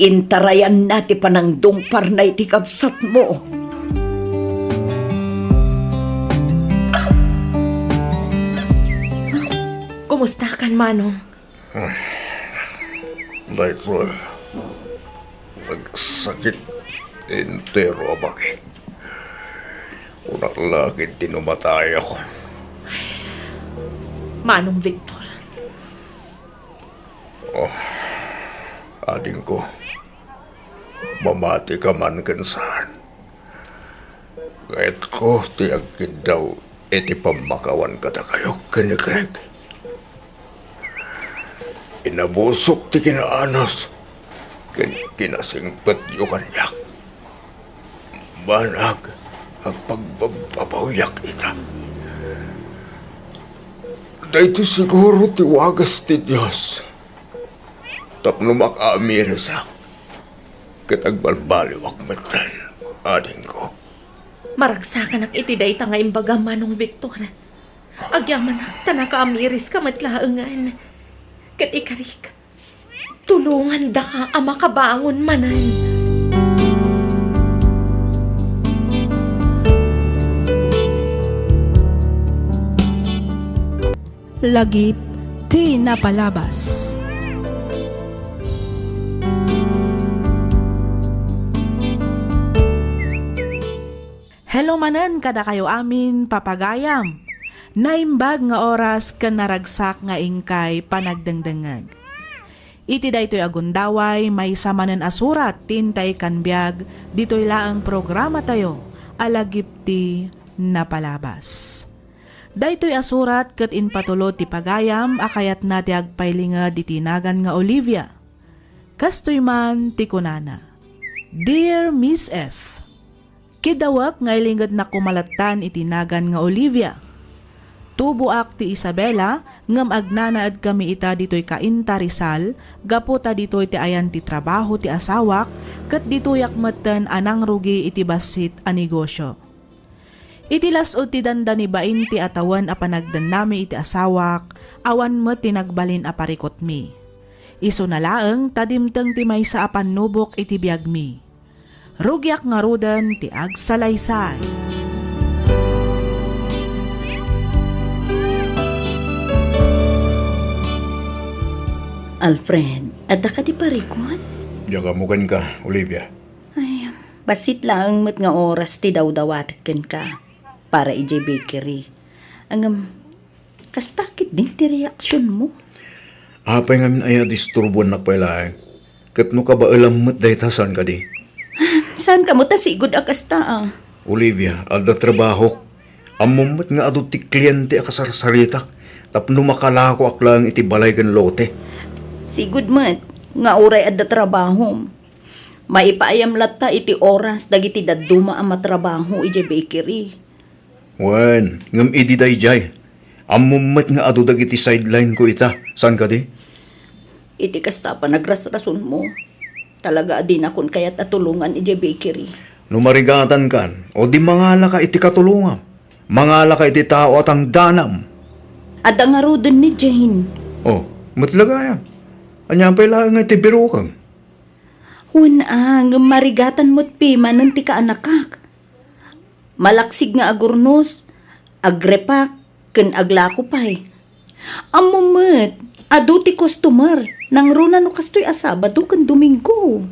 Intarayanna ti panangdungparna iti kabsatmo. Kumustakan, Manong? Daytoy, nagsakit ti entero a bangik. Kunak la ketdi no matayakon. Manong Victor. Oh, adingko, mamati ka man ken saan. Kayatko ti agkiddaw iti pammakawan kadakayo ken ni Greg. Inabusok ti kinaanus ken kinasingpetyo kaniak. Banag, agpagbabbabawiak ita. Daytoy siguro ti wagas ti Dios tapno makaamirisak ket agbalbaliwak metten, adingko. Maragsakanak iti dayta nga imbagam, Manong Victor. Agyamanak ta nakaamiriska met laengen. Ket ikarik, tulongandaka a makabangon manen. Lagip ti napalabas. Hello manen kadakayo amin, papagayam. Naimbag nga oras ken naragsak nga inkay panagdengdengngeg. Iti daytoy a gundaway, maysa manen a surat ti intay kan biag ditoy laeng programatayo a Lagip ti Napalabas. Daytoy a surat ket impatulod ti pagayam a kayatna ti agpailinged iti nagan nga Olivia. Kastoy man ti kunana, Dear Miss F, kiddawek nga ilingednak koma lattan iti nagan nga Olivia. Tuboak ti Isabela, ngem agnanaedkami ita ditoy Cainta, Rizal, gapu ta ditoy ti ayan ti trabaho ti asawak, ket ditoyak metten a nangrugi iti bassit a negosyo. Iti las-ud ti dandani bainte a tawen a panagdennami iti asawak, awan met ti nagbalin a parikutmi. Isuna laeng ta dimteng ti maysa a pannubok iti biagmi. Rugiak ngaruden ti agsalaysay. Alfred, adda kadi parikut? Diak ammo kenka, Olivia. Ay, bassit laeng met nga oras ti dawdawatek kenka para idiay bakery. Ngem, kasta ketdin ti reaksionmo? Apay ngamin aya a disturbuennak pay laeng? Ket no kabaelam met dayta, saan kadi? Saan kamo ta sigud a kasta, a? Olivia, adda trabahok. Ammom met nga adu ti kliente a kasarsaritak tapno makalakoak laeng iti balay ken lote. Sigud met nga uray adda trabahom, maipaayam latta iti oras dagiti dadduma a matrabaho idiay bakery. Wen, ngem idi daydiay, ammom met nga adu dagiti sideline ko ita, saan kadi? Iti kasta a panagrasrasonmo, Talaga a dinakon kayat a tulongan idiay bakery. No marigatankan, o di mangalaka iti katulongam. Mangalaka iti tao a tangdanam. Adda ngaruden ni Jane. Oh, met la gayam. Ania pay laeng nga iti birokam? Wen a, ngem marigatan met pimanen ti kaanakak. Malaksig nga agurnos, agrepak, ken aglako pay. Ammo met, adu ti customer, nangruna no kastoy a Sabado ken Domingo.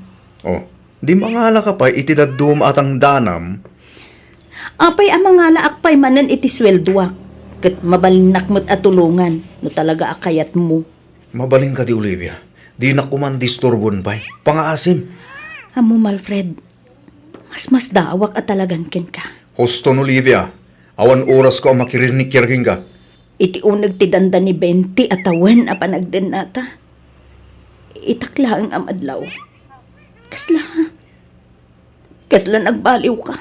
Oh, di mangalaka pay iti dadduma a tangdanam? Apay a mangalaak pay manen iti sueldoak, ket mabalinnak met a tulongan no talaga a kayatmo. Mabalin kadi, Olivia. Dinak koma disturboen pay. Pangaasim. Ammom, Alfred, masmasdaawak a talagan kenka. Huston, Olivia. Awan orasko a makirinikier kenka. Iti uneg ti danda ni Benti a tawen a panagdennata, itak laeng a madlaw. Kasla, kasla nagbaliwka.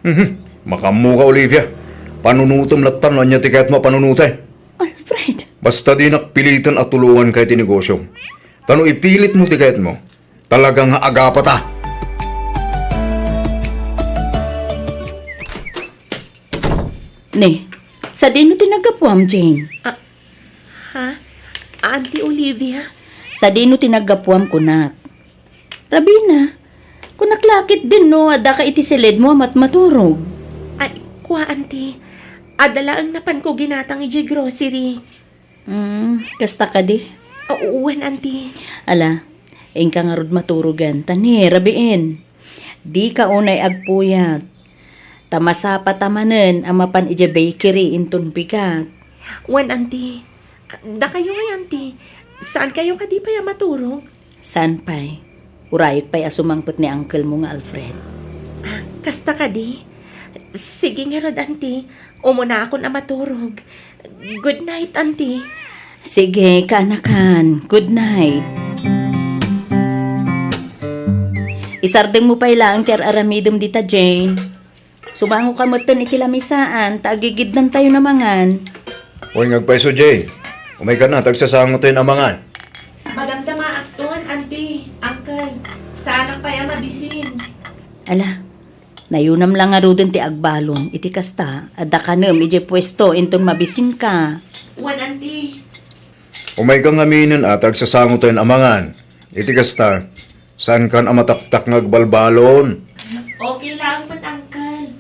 Mhm. Makaammoka, Olivia. Panunotem latta no ania ti kayatmo a panunoten. Alfred. Basta dinak piliten a tulonganka iti negosyom. Ta no ipilitmo ti kayatmo, talaga nga agapata. Ne, sadino ti naggapuam, Jane? Ah, ha? Auntie Olivia? Sadino ti naggapuam, kunak? Rabina, kunak la ketdin no addaka iti siledmo a matmaturog. Ay, kua, Auntie. Adda laeng napanko ginatang idiay grocery. Hmm, kasta kadi? Wen, Auntie. Ala, inka ngarud maturogan, ta ni, rabiin. Dika unay agpuyat. Ta masapata manen a mapan idiay bakery inton bigat. Wen, Auntie. Dakayo ngay, Auntie. Saankayo kadi pay a maturog? Saan pay? Urayek pay a sumangpet ni unclemo nga Alfred. Ah, kasta kadi? Sige ngarud, Auntie. Umunaakon a maturog. Good night, Auntie. Sige, kaanakan. Good night. Isardengmo pay laeng ti ar-aramidem dita, Jane. Sumangoka metten iti lamisaan, ta agigidnantayon a mangan. Wen nga agpayso, Jane. Umayka na, ta agsasangotayon a mangan. Madamdamaakton, Auntie, Uncle. Saanak pay a mabisin. Ala, nayunam la ngaruden ti agbalon. Iti kasta, adda kanem idiay puesto inton mabisinka. Wen, Auntie. Umayka ngaminen a ta agsasangotayon a mangan. Iti kasta, saankan a mataktak nga agbalbalon. Okay laeng met, Uncle.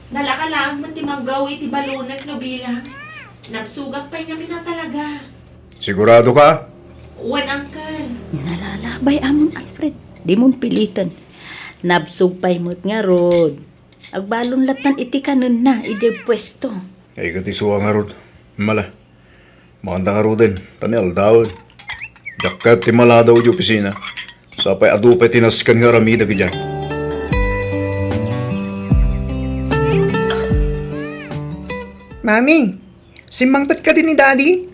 Nalaka laeng met ti manggaw iti balonek no bilang. Nabsogak pay ngamin a talaga. Sigurado ka? Wen, Uncle. Nalala, bay-amon, Alfred. Dimon piliten. Nabsog pay met ngarud. Agbalon lattan iti kanenna idiay puesto. Ay, ket isu a ngarud. Mala. Makanta ngaruden, ta ni aldawen. Diak kayat ti maladaw iti opisina. Sapay adu pay ti nasken nga aramidek idiay. Mami, simmangpet kadi ni Daddy?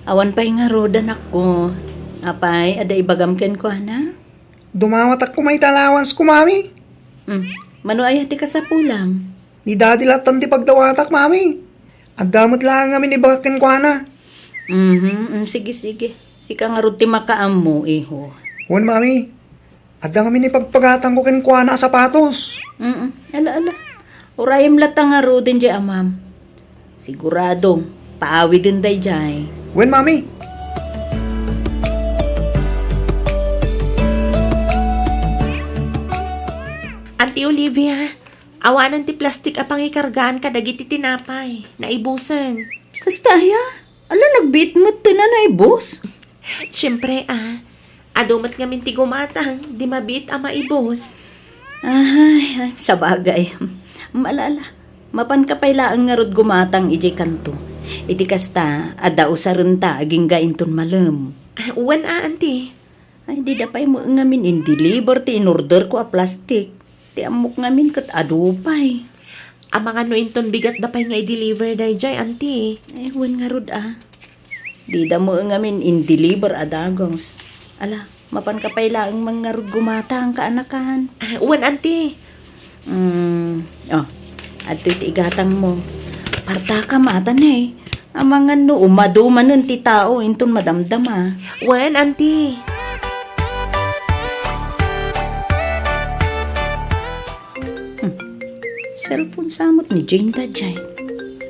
Awan pay ngarud, anakko. Apay, adda ibagam kenkuana? Dumawatak koma iti allowance ko, Mami. Hmm. Mano aya ti kasapulam? Ni Daddy lattan ti pagdawatak, Mami. Adda met laeng ngamin ibagak kenkuana. Mhm, mm, sige, sige. Sika ngarud ti makaammo, iho. Wen, Mami. Adda ngamin ipagpagatangko kenkuana a sapatos. Mm, ala, ala. Urayem latta ngaruden diay amam. Sigurado, paawiden daydiay. Wen, Mami. Auntie Olivia, awanen ti plastik a pangikargaan kadagiti tinapay. Naibusen. Kasta aya? Ala, nagbiit met ti nanaibus? Siempre, a. Adu met ngamin ti gumatang, di mabiit a maibus. Ay, ay, sabagay. Ala, ala. Mapanka pay laeng ngarud gumatang idiay kanto. Iti kasta, adda usarenta agingga inton malem. Ah, wen a, Auntie. Ay, dida pay met ngamin in-deliver ti in-orderko a plastik. Ti ammok ngamin ket adu pay. Amangan no inton bigatda pay nga i-deliver daydiay, Auntie. Eh, wen ngarud, a. Dida met ngamin in-deliver a dagus. Ala, mapanka pay laeng man ngarud gumatang, kaanakan. Ah, wen, Auntie. Mm, oh, adtoy ti igatangmo. Partaka matan, eh. Amangan no umadu manen ti tao inton madamdama. Wen, Auntie. Cellphone sa met ni Jane daydiay.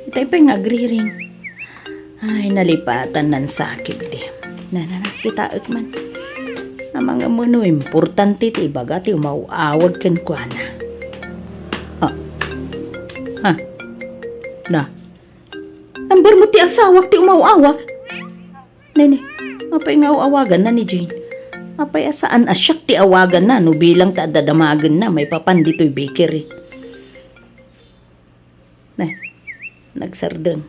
Itay pay nga agriring. Ay, nalipatan nan sakit di. Na, na, na, kitaek man. Amangan no importante ti ibaga ti umaw-awag kenkuana. Ah. Ha? Na. Amber mo ti asawak ti umaw-awag? Nene, apay nga aw-awaganna ni Jane? Apay a saan a siak ti awaganna no bilang ta adda damagenna maipapan ditoy bakery? Ne, nagsardeng.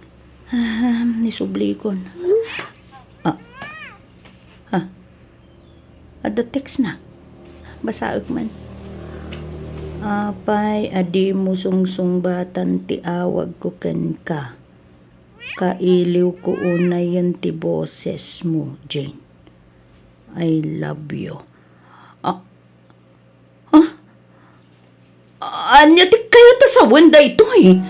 Ah, nisublikon. Ah. Ha? Adda text na. Basaek man. Apay a dimo sungsungbatan ti awagko kenka? Kailiwko unayen ti bosesmo, Jane. I love you. Ah, ha? Ania ti kayat a sawen daytoy?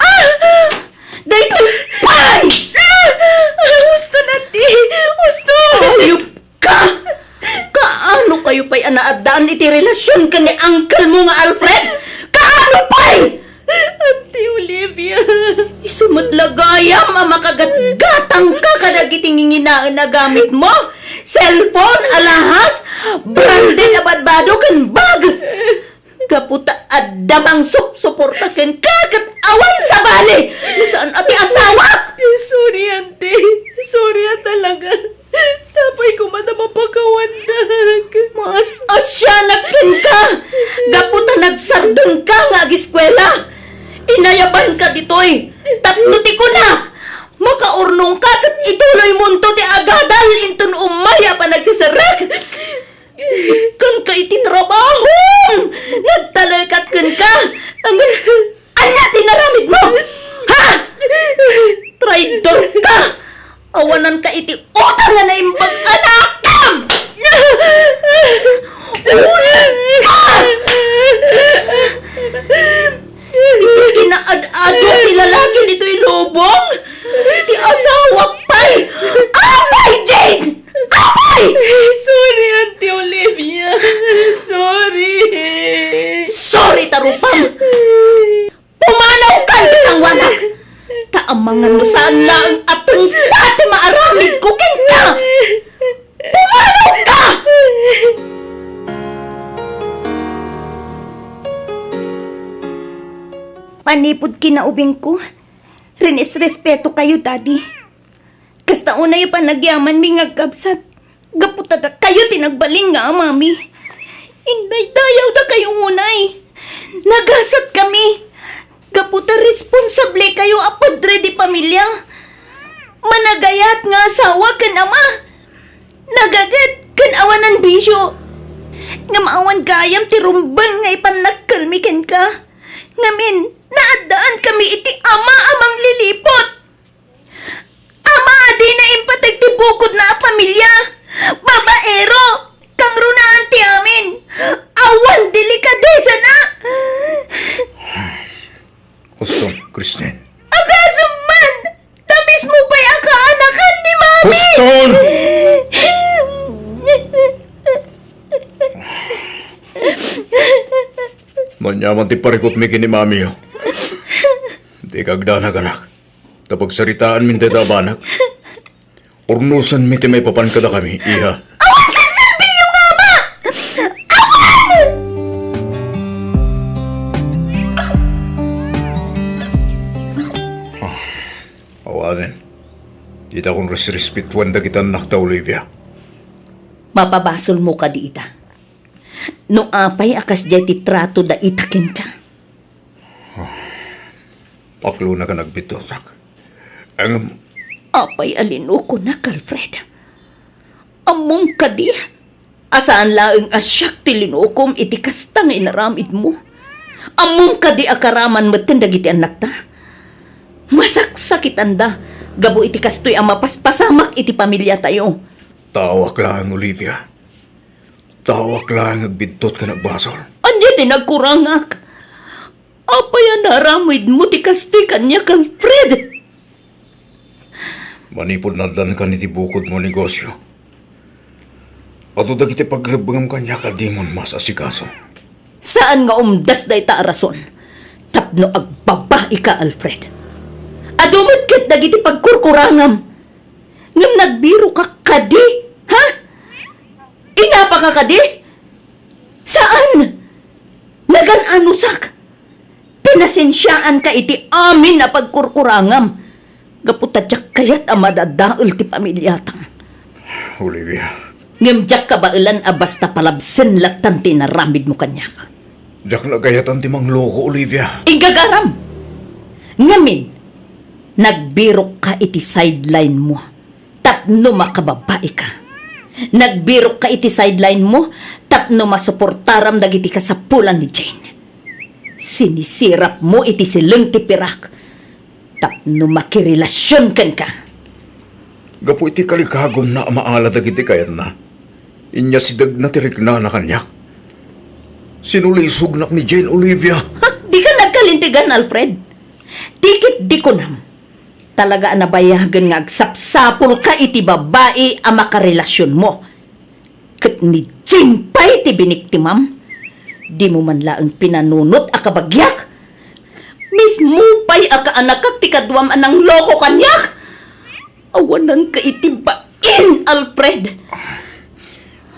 Ah! Daytoy pay! Ah! Husto na ti! Husto! Ayup ka! Kaano kayo pay a naaddaan iti relasyon ken ni uncle mo nga Alfred? Kaano pay? Auntie Olivia. Isu met la gayam a makagatgatangka kadagiti nginginaen a gamitmo. Cellphone, alahas, branded a badbado ken bags. Gapu ta adda mangsupsuporta kenka ket awan sabali. No saan a ti asawak. Sorry, auntie. Sorry a talaga. Sapay koma ta mapakawandak. Maas-asianak kenka. Gapu ta nagsardengka nga agiskuela. Inayabanka ditoy. Tapno ti kunak, makaurnongka ket ituloymonto ti agadal inton umay a panagseserrek. Kenka iti trabahom! Nagtalekak kenka! Ang, ania ti naramidmo? Ha? Traidor ka! Awanan ka iti utang nga naimbag a nakam! Ulag ka! Inaad-ado ti lalaki ditoy lubong! Ti asawak pay! Apay, Jane! Apay! Sorry, Auntie Olivia. Sorry. Sorry, tarupam! Pumanaw ka iti sangoanak! Ta amangan no saan laeng a tungpal ti maaramidko kenka! Pumanaw ka! Manipud kinaubingko, rinisrespeto kayo, Daddy. Kasta unay a panagyamanmi nga agkabsat, gapu ta dakayo ti nagbalin nga amami. Indaydayaw dakayo unay. Nagasat kami. Gapu ta responsable kayo a padre di pamilia. Managayat nga asawa ken ama. Nagaget ken awanan bisio. Ngem awan gayam ti rumbeng nga ipannakkelmi kenka. Ngamin, naaddaanmi iti ama a mangliliput. Ama a dina impateg ti bukodna a pamilia, babaero, kangrunaan ti amin. Awan delikadesana. Huston, Christine. Agasem man! Ta mismo pay a kaanakan ni Mami! Huston! Ania man ti parikutmi ken ni Mami, oh. Dika agdanag, anak. Ta pagsaritaanmin dayta a banag, urnosanmi ti maipapan kadakami, iha. Awan senserbio nga ama! Awan! Ah, awanen. Ditakon resrespetuan dagiti annakta, Olivia. Mapabasolmo kadi ita. No apay a kasdiay ti trato da ita kenka? Paklona ken agbiddutak. Ngem apay a linukonak, Alfred? Ammom kadi a saan laeng a siak ti linukom iti kasta nga inaramidmo? Ammom kadi a karaman metten dagiti annakta? Masaksakitanda gapu iti kastoy a mapaspasamak iti pamiliatayo. Taoak laeng, Olivia. Taoak laeng agbiddut ken agbasol. Ania ti nagkurangak? Apay a naaramidmo ti kastoy kaniak, Alfred? Manipud naaddankan iti bukodmo a negosio, Adu dagiti pagrebbengem kaniak a dimon maasikaso. Saan nga umdas dayta a rason tapno agbabaika, Alfred. Adu met ket dagiti pagkurkurangam ngem nagbiroka kadi, ha? Inapaka kadi? Saan? Nagan-anusak? Pinasensiaanka iti amin a pagkurkurangam, gapu ta diak kayat a madadael ti pamiliata. Olivia. Ngem diak kabaelan a basta palabsen lattan ti inaramidmo kaniak. Diak nagayatan ti mangloko, Olivia. Igagaram! Ngamin, nagbirokka iti sideline mo tapno makababaika. Nagbirokka iti sideline mo tapno masuportaram dagiti kasapulan ni Jane. Sinisirap mo iti sileng ti pirak tapno makirelasion kenka. Gapu iti kalikagumna a maala dagiti kayatna, inya sidegna ti riknana kaniak. Sinulisognak ni Jane, Olivia. Ha? Dika nagkalintegan, Alfred. Ti ket di kunam, talaga a nabayagen nga agsapsapulka iti babai a makarelasionmo. Ket ni Jane pay ti biniktimam. Dimo man laeng pinanunot a kabagiak. Mismo pay a kaanakak ti kaduam a nangloko kaniak. Awananka iti bain, Alfred.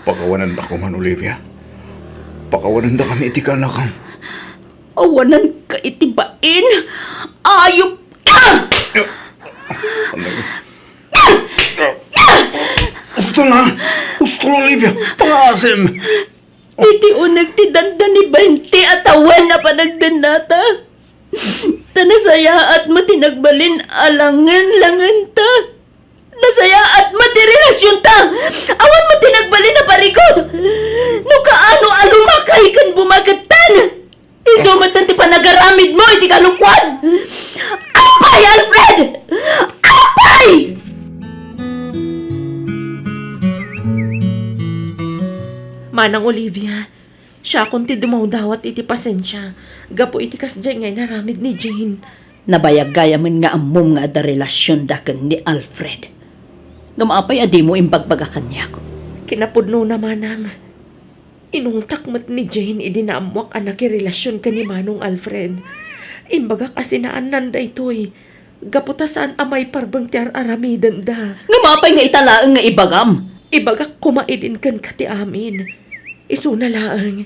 Pakawanannaka man, Olivia. Pakawanandakami iti kaanakam. Awananka iti bain. Ayupka! Usto na! Usto, Olivia! Pangaasim! Iti uneg ti danda ni bainte a tawen a panagdannata. Ta nasayaat met ti nagbalin a langen-langenta. Nasayaat met ti relasionta. Awan met ti nagbalin a parikut. No kaano a lumakay ken bumagettan. Isu met ti panagaramidmo iti kalokoan. Apay, Alfred! Apay! Manang Olivia, siakon ti dumawdawat iti pasensia gapu iti kasdiay nga inaramid ni Jane. Nabayag gayamen nga ammom nga adda relasionda ken ni Alfred. Ngem apay a dimo imbagbaga kaniak? Kinapudnona, manang. Inungtak met ni Jane idi naammoak a nakirelasion ken ni Manong Alfred. Imbagak a sinaannan daytoy, gapu ta saan a maiparbeng ti ar-aramidenda. Ngem apay nga ita laeng nga ibagam? Ibagak koma idin kenka ti amin. Isuna laeng,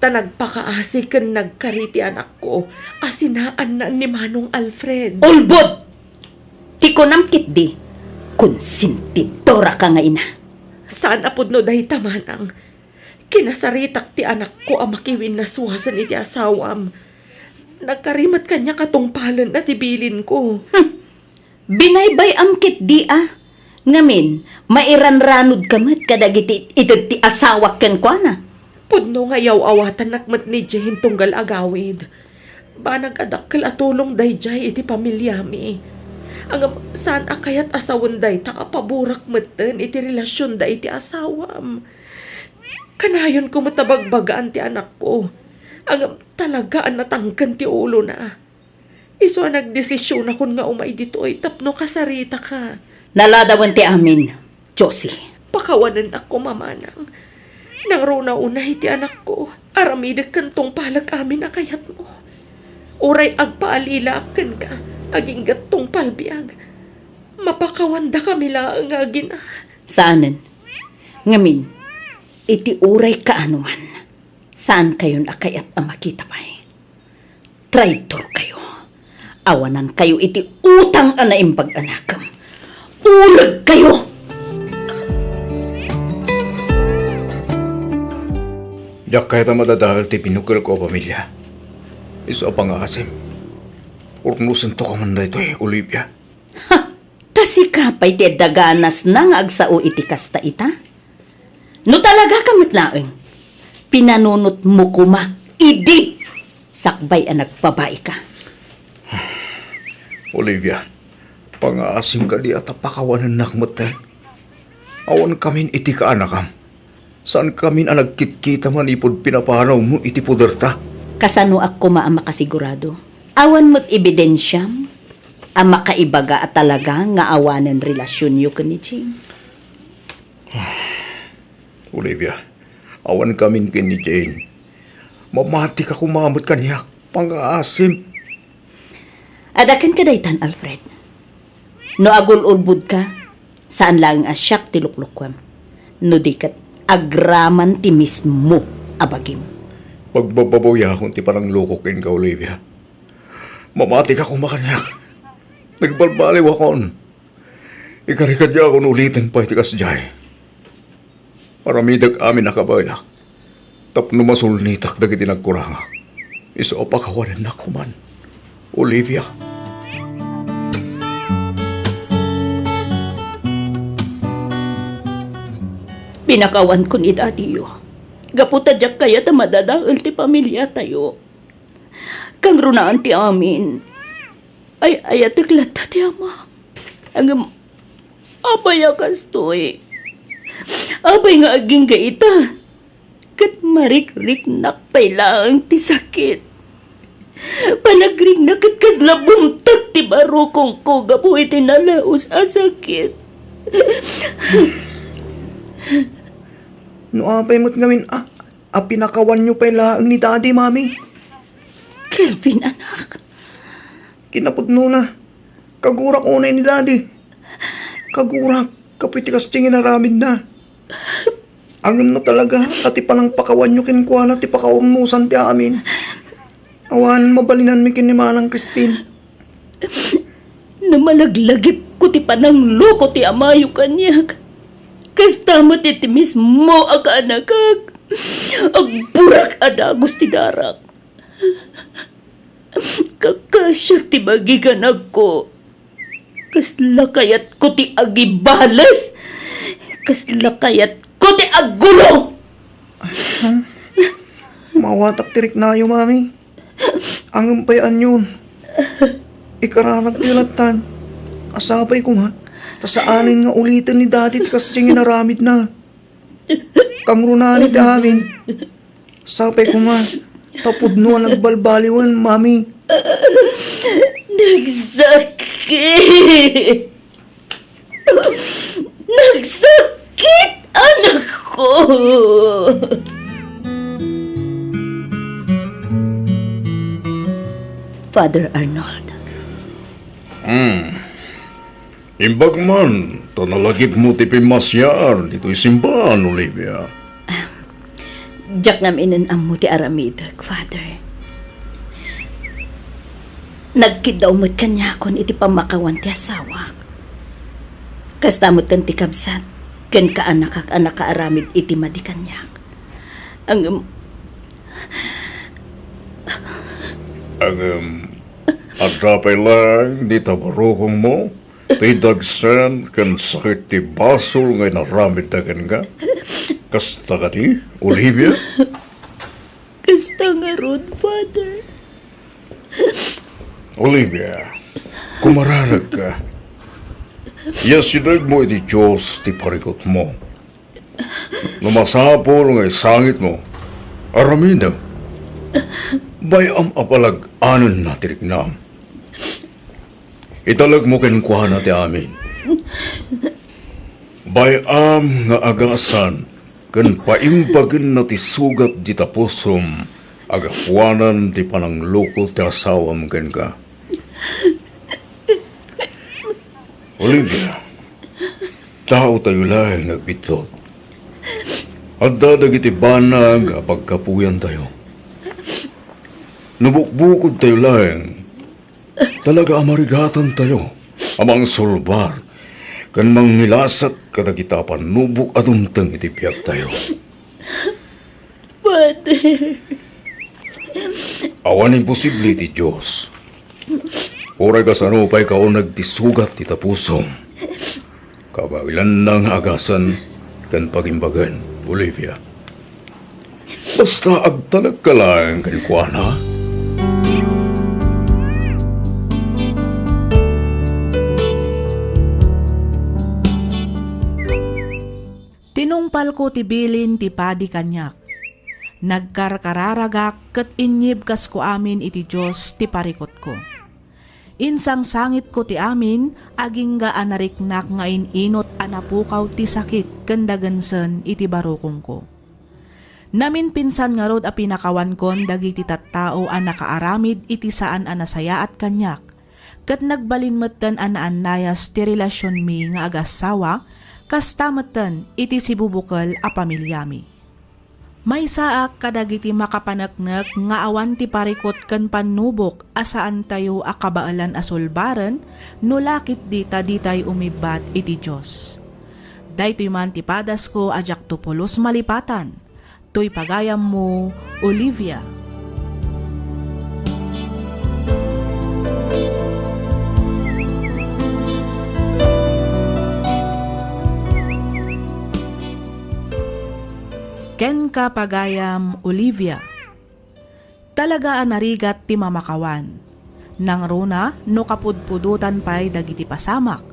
ta nagpakaasi ken nagkari ti anakko a sinaannan ni Manong Alfred. Ulbod! Ti kunam ketdi, konsentidoraka nga ina. Saan a pudno dayta, manang. Kinasaritak ti anakko a makiwinnaswasen iti asawam. Nagkari met kaniak a tungpalenna ti bilinko. Hmm. Binaybay-am ketdi a. Ngamin, mairanranodka met kadagiti ited ti asawak kenkuana. Pudno nga yaw-awatannak met ni Jane tunggal agawid. Banag a dakkel a tulong daydiay iti pamiliami. Ngem saan a kayat a sawen dayta a paborak metten iti relasionda iti asawam. Kanayonko met a bagbagaan ti anakko. Ngem talaga a natangken ti ulona. Isu a nagdesisionakon nga umay ditoy tapno kasaritaka. Naladawen ti amin, Josie. Pakawanennak koma, manang. Nangruna unay ti anakko. Aramidek ken tungpalek amin a kayatmo. Uray agpaalilaak kenka, agingga tungpal biag. Mapakawandakami laeng nga agina. Saanen. Ngamin, iti uray kaano man, saankayon a kayat a makita pay. Traitorkayo. Awanankayo iti utang a naimbag a nakem. Ulegkayo! Diak kayat a madadael ti binukelko a pamilia. Isu a pangaasim. Urnosento ka man daytoy, Olivia. Ha! Ta sika pay ti adda ganasna nga agsao iti kasta ita? No talagaka met laeng, pinanunotmo koma idi sakbay a nagbabaika. Olivia, pangaasim kadi a ta pakawanennak metten. Awan kamin iti kaanakam. Saan kamin a nagkitkita manipud pinapanawmo iti poderta. Kasanoak koma a makasigurado? Awan met ebidensiam a makaibaga a talaga nga awanen relasionyo ken ni Jane? Olivia, awan kamin ken ni Jane. Mamatika koma met kaniak. Pangngaasim. Adda kenka daytan, Alfred. No agul-ulbodka, saan laeng a siak ti luklukuem. No di ket agraman ti mismo a bagim. Pagbababawayakon ti panangloko kenka, Olivia. Mamatika koma kaniak. Nagbalbaliwakon. Ikarikadiakon uliten pay ti kasdiay. Aramidek amin a kabaelak tapno masulnitak dagiti nagkurangak. Isu a pakawanennak koman, Olivia. Pinakawanko ni Daddy-yo gapu ta diak kayat a madadael ti pamiliatayo. Kangrunaan ti amin. Ay-ayatek latta ti ama. Ngem apay a kastoy? Apay nga agingga ita? Ket marikriknak pay laeng ti sakit. Panagriknak ket kasla bumtag ti barukongko gapu iti nalaus a sakit. No apay met ngamin a, a pinakawanyo pay laeng ni Daddy, Mami? Kelvin, anak. Kinapudnona, kagurak unay ni Daddy. Kagurak, gapu iti kasdi nga inaramidna. Ngem no talaga, ta ti panangpakawanyo kenkuana ti pakaurnosan ti amin. Awan mabalinanmi ken ni Manang Christine. Namalaglagipko ti panangloko ti amayo kaniak. Kasta met iti mismo a kaanakak. Agburak a dagus ti darak. Kakasiak ti magiganagko. Kasla kayatko ti agibales. Kasla kayatko ti aggulo. Mawatak ti riknayo, Mami. Ngem pay anion. Ikararagtayo lattan a sapay koma ta saanen nga uliten ni Daddy ti kasdi nga inaramidna. Kangrunaan ti amin. Sapay koma ta pudno a nagbalbaliwen, Mami. Nagsakit! Nagsakit, anakko! Father Arnold. Hmm. Imbag man ta nalagipmo ti pimmasiar ditoy simbahan, Olivia. Diak ngamin ammo ti aramidek, Father. Nagkiddaw met kaniakon iti pammakawan ti asawak. Kasta met ken ti kabsat ken kaanakak a nakaaramid iti madi kaniak. Ngem, Ngem, adda pay laeng dita barukongmo ti dagsen ken sakit ti basol nga inaramidda kenka. Kasta kadi, Olivia? Kasta ngarud, Father. Olivia, kumararegka. Iyasidegmo iti Dios ti parikutmo. No masapul nga isangitmo, aramidem. Bay-am a palag-anenna ti riknam. Italekmo kenkuana ti amin. Bay-am nga agasan ken paimbagenna ti sugat dita pusom a gapuanan ti panangloko ti asawam kenka. Olivia, taotayo laeng nga agbiddut. Adda dagiti banag a paggapuyantayo. No bukbukodtayo laeng, talaga a marigatantayo a mangsulbar ken mangngilasak kadagita a pannubok a dumteng iti biagtayo. Father. Awan imposible iti Dios. Uray kasano pay kauneg ti sugat ti tapusom, kabaelanna nga agasan ken pagimbagen, Olivia. Basta agtalekka laeng kenkuana. Tinungpalko ti bilin ti padi kaniak. Nagkarkararagak ket inyibkasko amin iti Dios ti parikutko. Insangsangitko ti amin, agingga a nariknak nga in-inut a napukaw ti sakit ken dagensen iti barukongko. Naminpinsan ngarud a pinakawankon dagiti tattao a nakaaramid iti saan a nasayaat kaniak, ket nagbalin metten a naannayas ti relasionmi nga agassawa, kasta metten iti sibubukel a pamiliami. Maysaak kadagiti makapaneknek nga awan ti parikut ken pannubok a saantayo a kabaelan a sulbaren no la ketdi ta ditay umibbat iti Dios. Daytoy man ti padasko a diakto pulos malipatan. Toy pagayammo, Olivia. Kenka, pagayam, Olivia. Talaga a narigat ti mamakawan. Nangruna no kapudpudotan pay dagiti pasamak.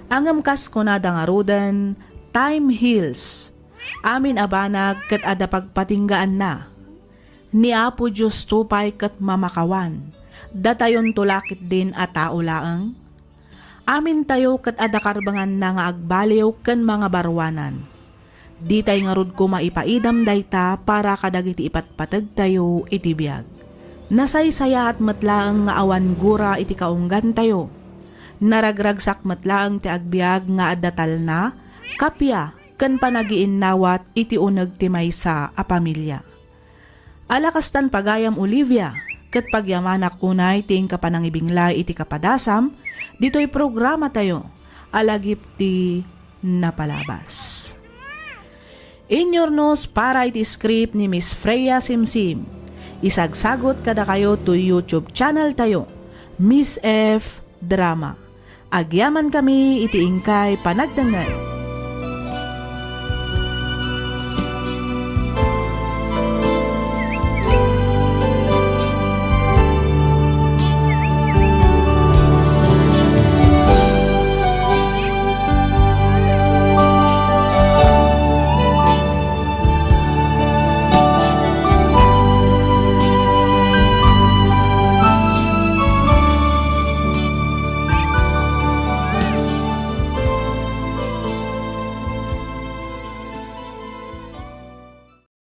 Ngem kas kunada ngaruden, time heals. Amin a banag ket adda pagpatinggaanna. Ni Apo Diosto pay ket mamakawan. Datayonto la ketdin a tao laeng. Amintayo ket adda karbenganna nga agbaliw ken mangabaruanan. Ditay ngarud koma ipaidam dayta para kadagiti ipatpategtayo iti biag. Nasaysayaat met laeng nga awan gura iti kaunggantayo. Naragragsak met laeng ti agbiag nga adda talna, kappia, ken panagiinnawat iti uneg ti maysa a pamilia. Ala kastan, pagayam Olivia, ket pagyamanak unay ti inka panangibinglay iti kapadasam ditoy programatayo a Lagip ti Napalabas. Inyurnos para iti script ni Miss Freya Simsim. Isagsagut kadakayo toy YouTube channel tayo, Miss F Drama. Agyaman kami iti inkay panagdengngeg.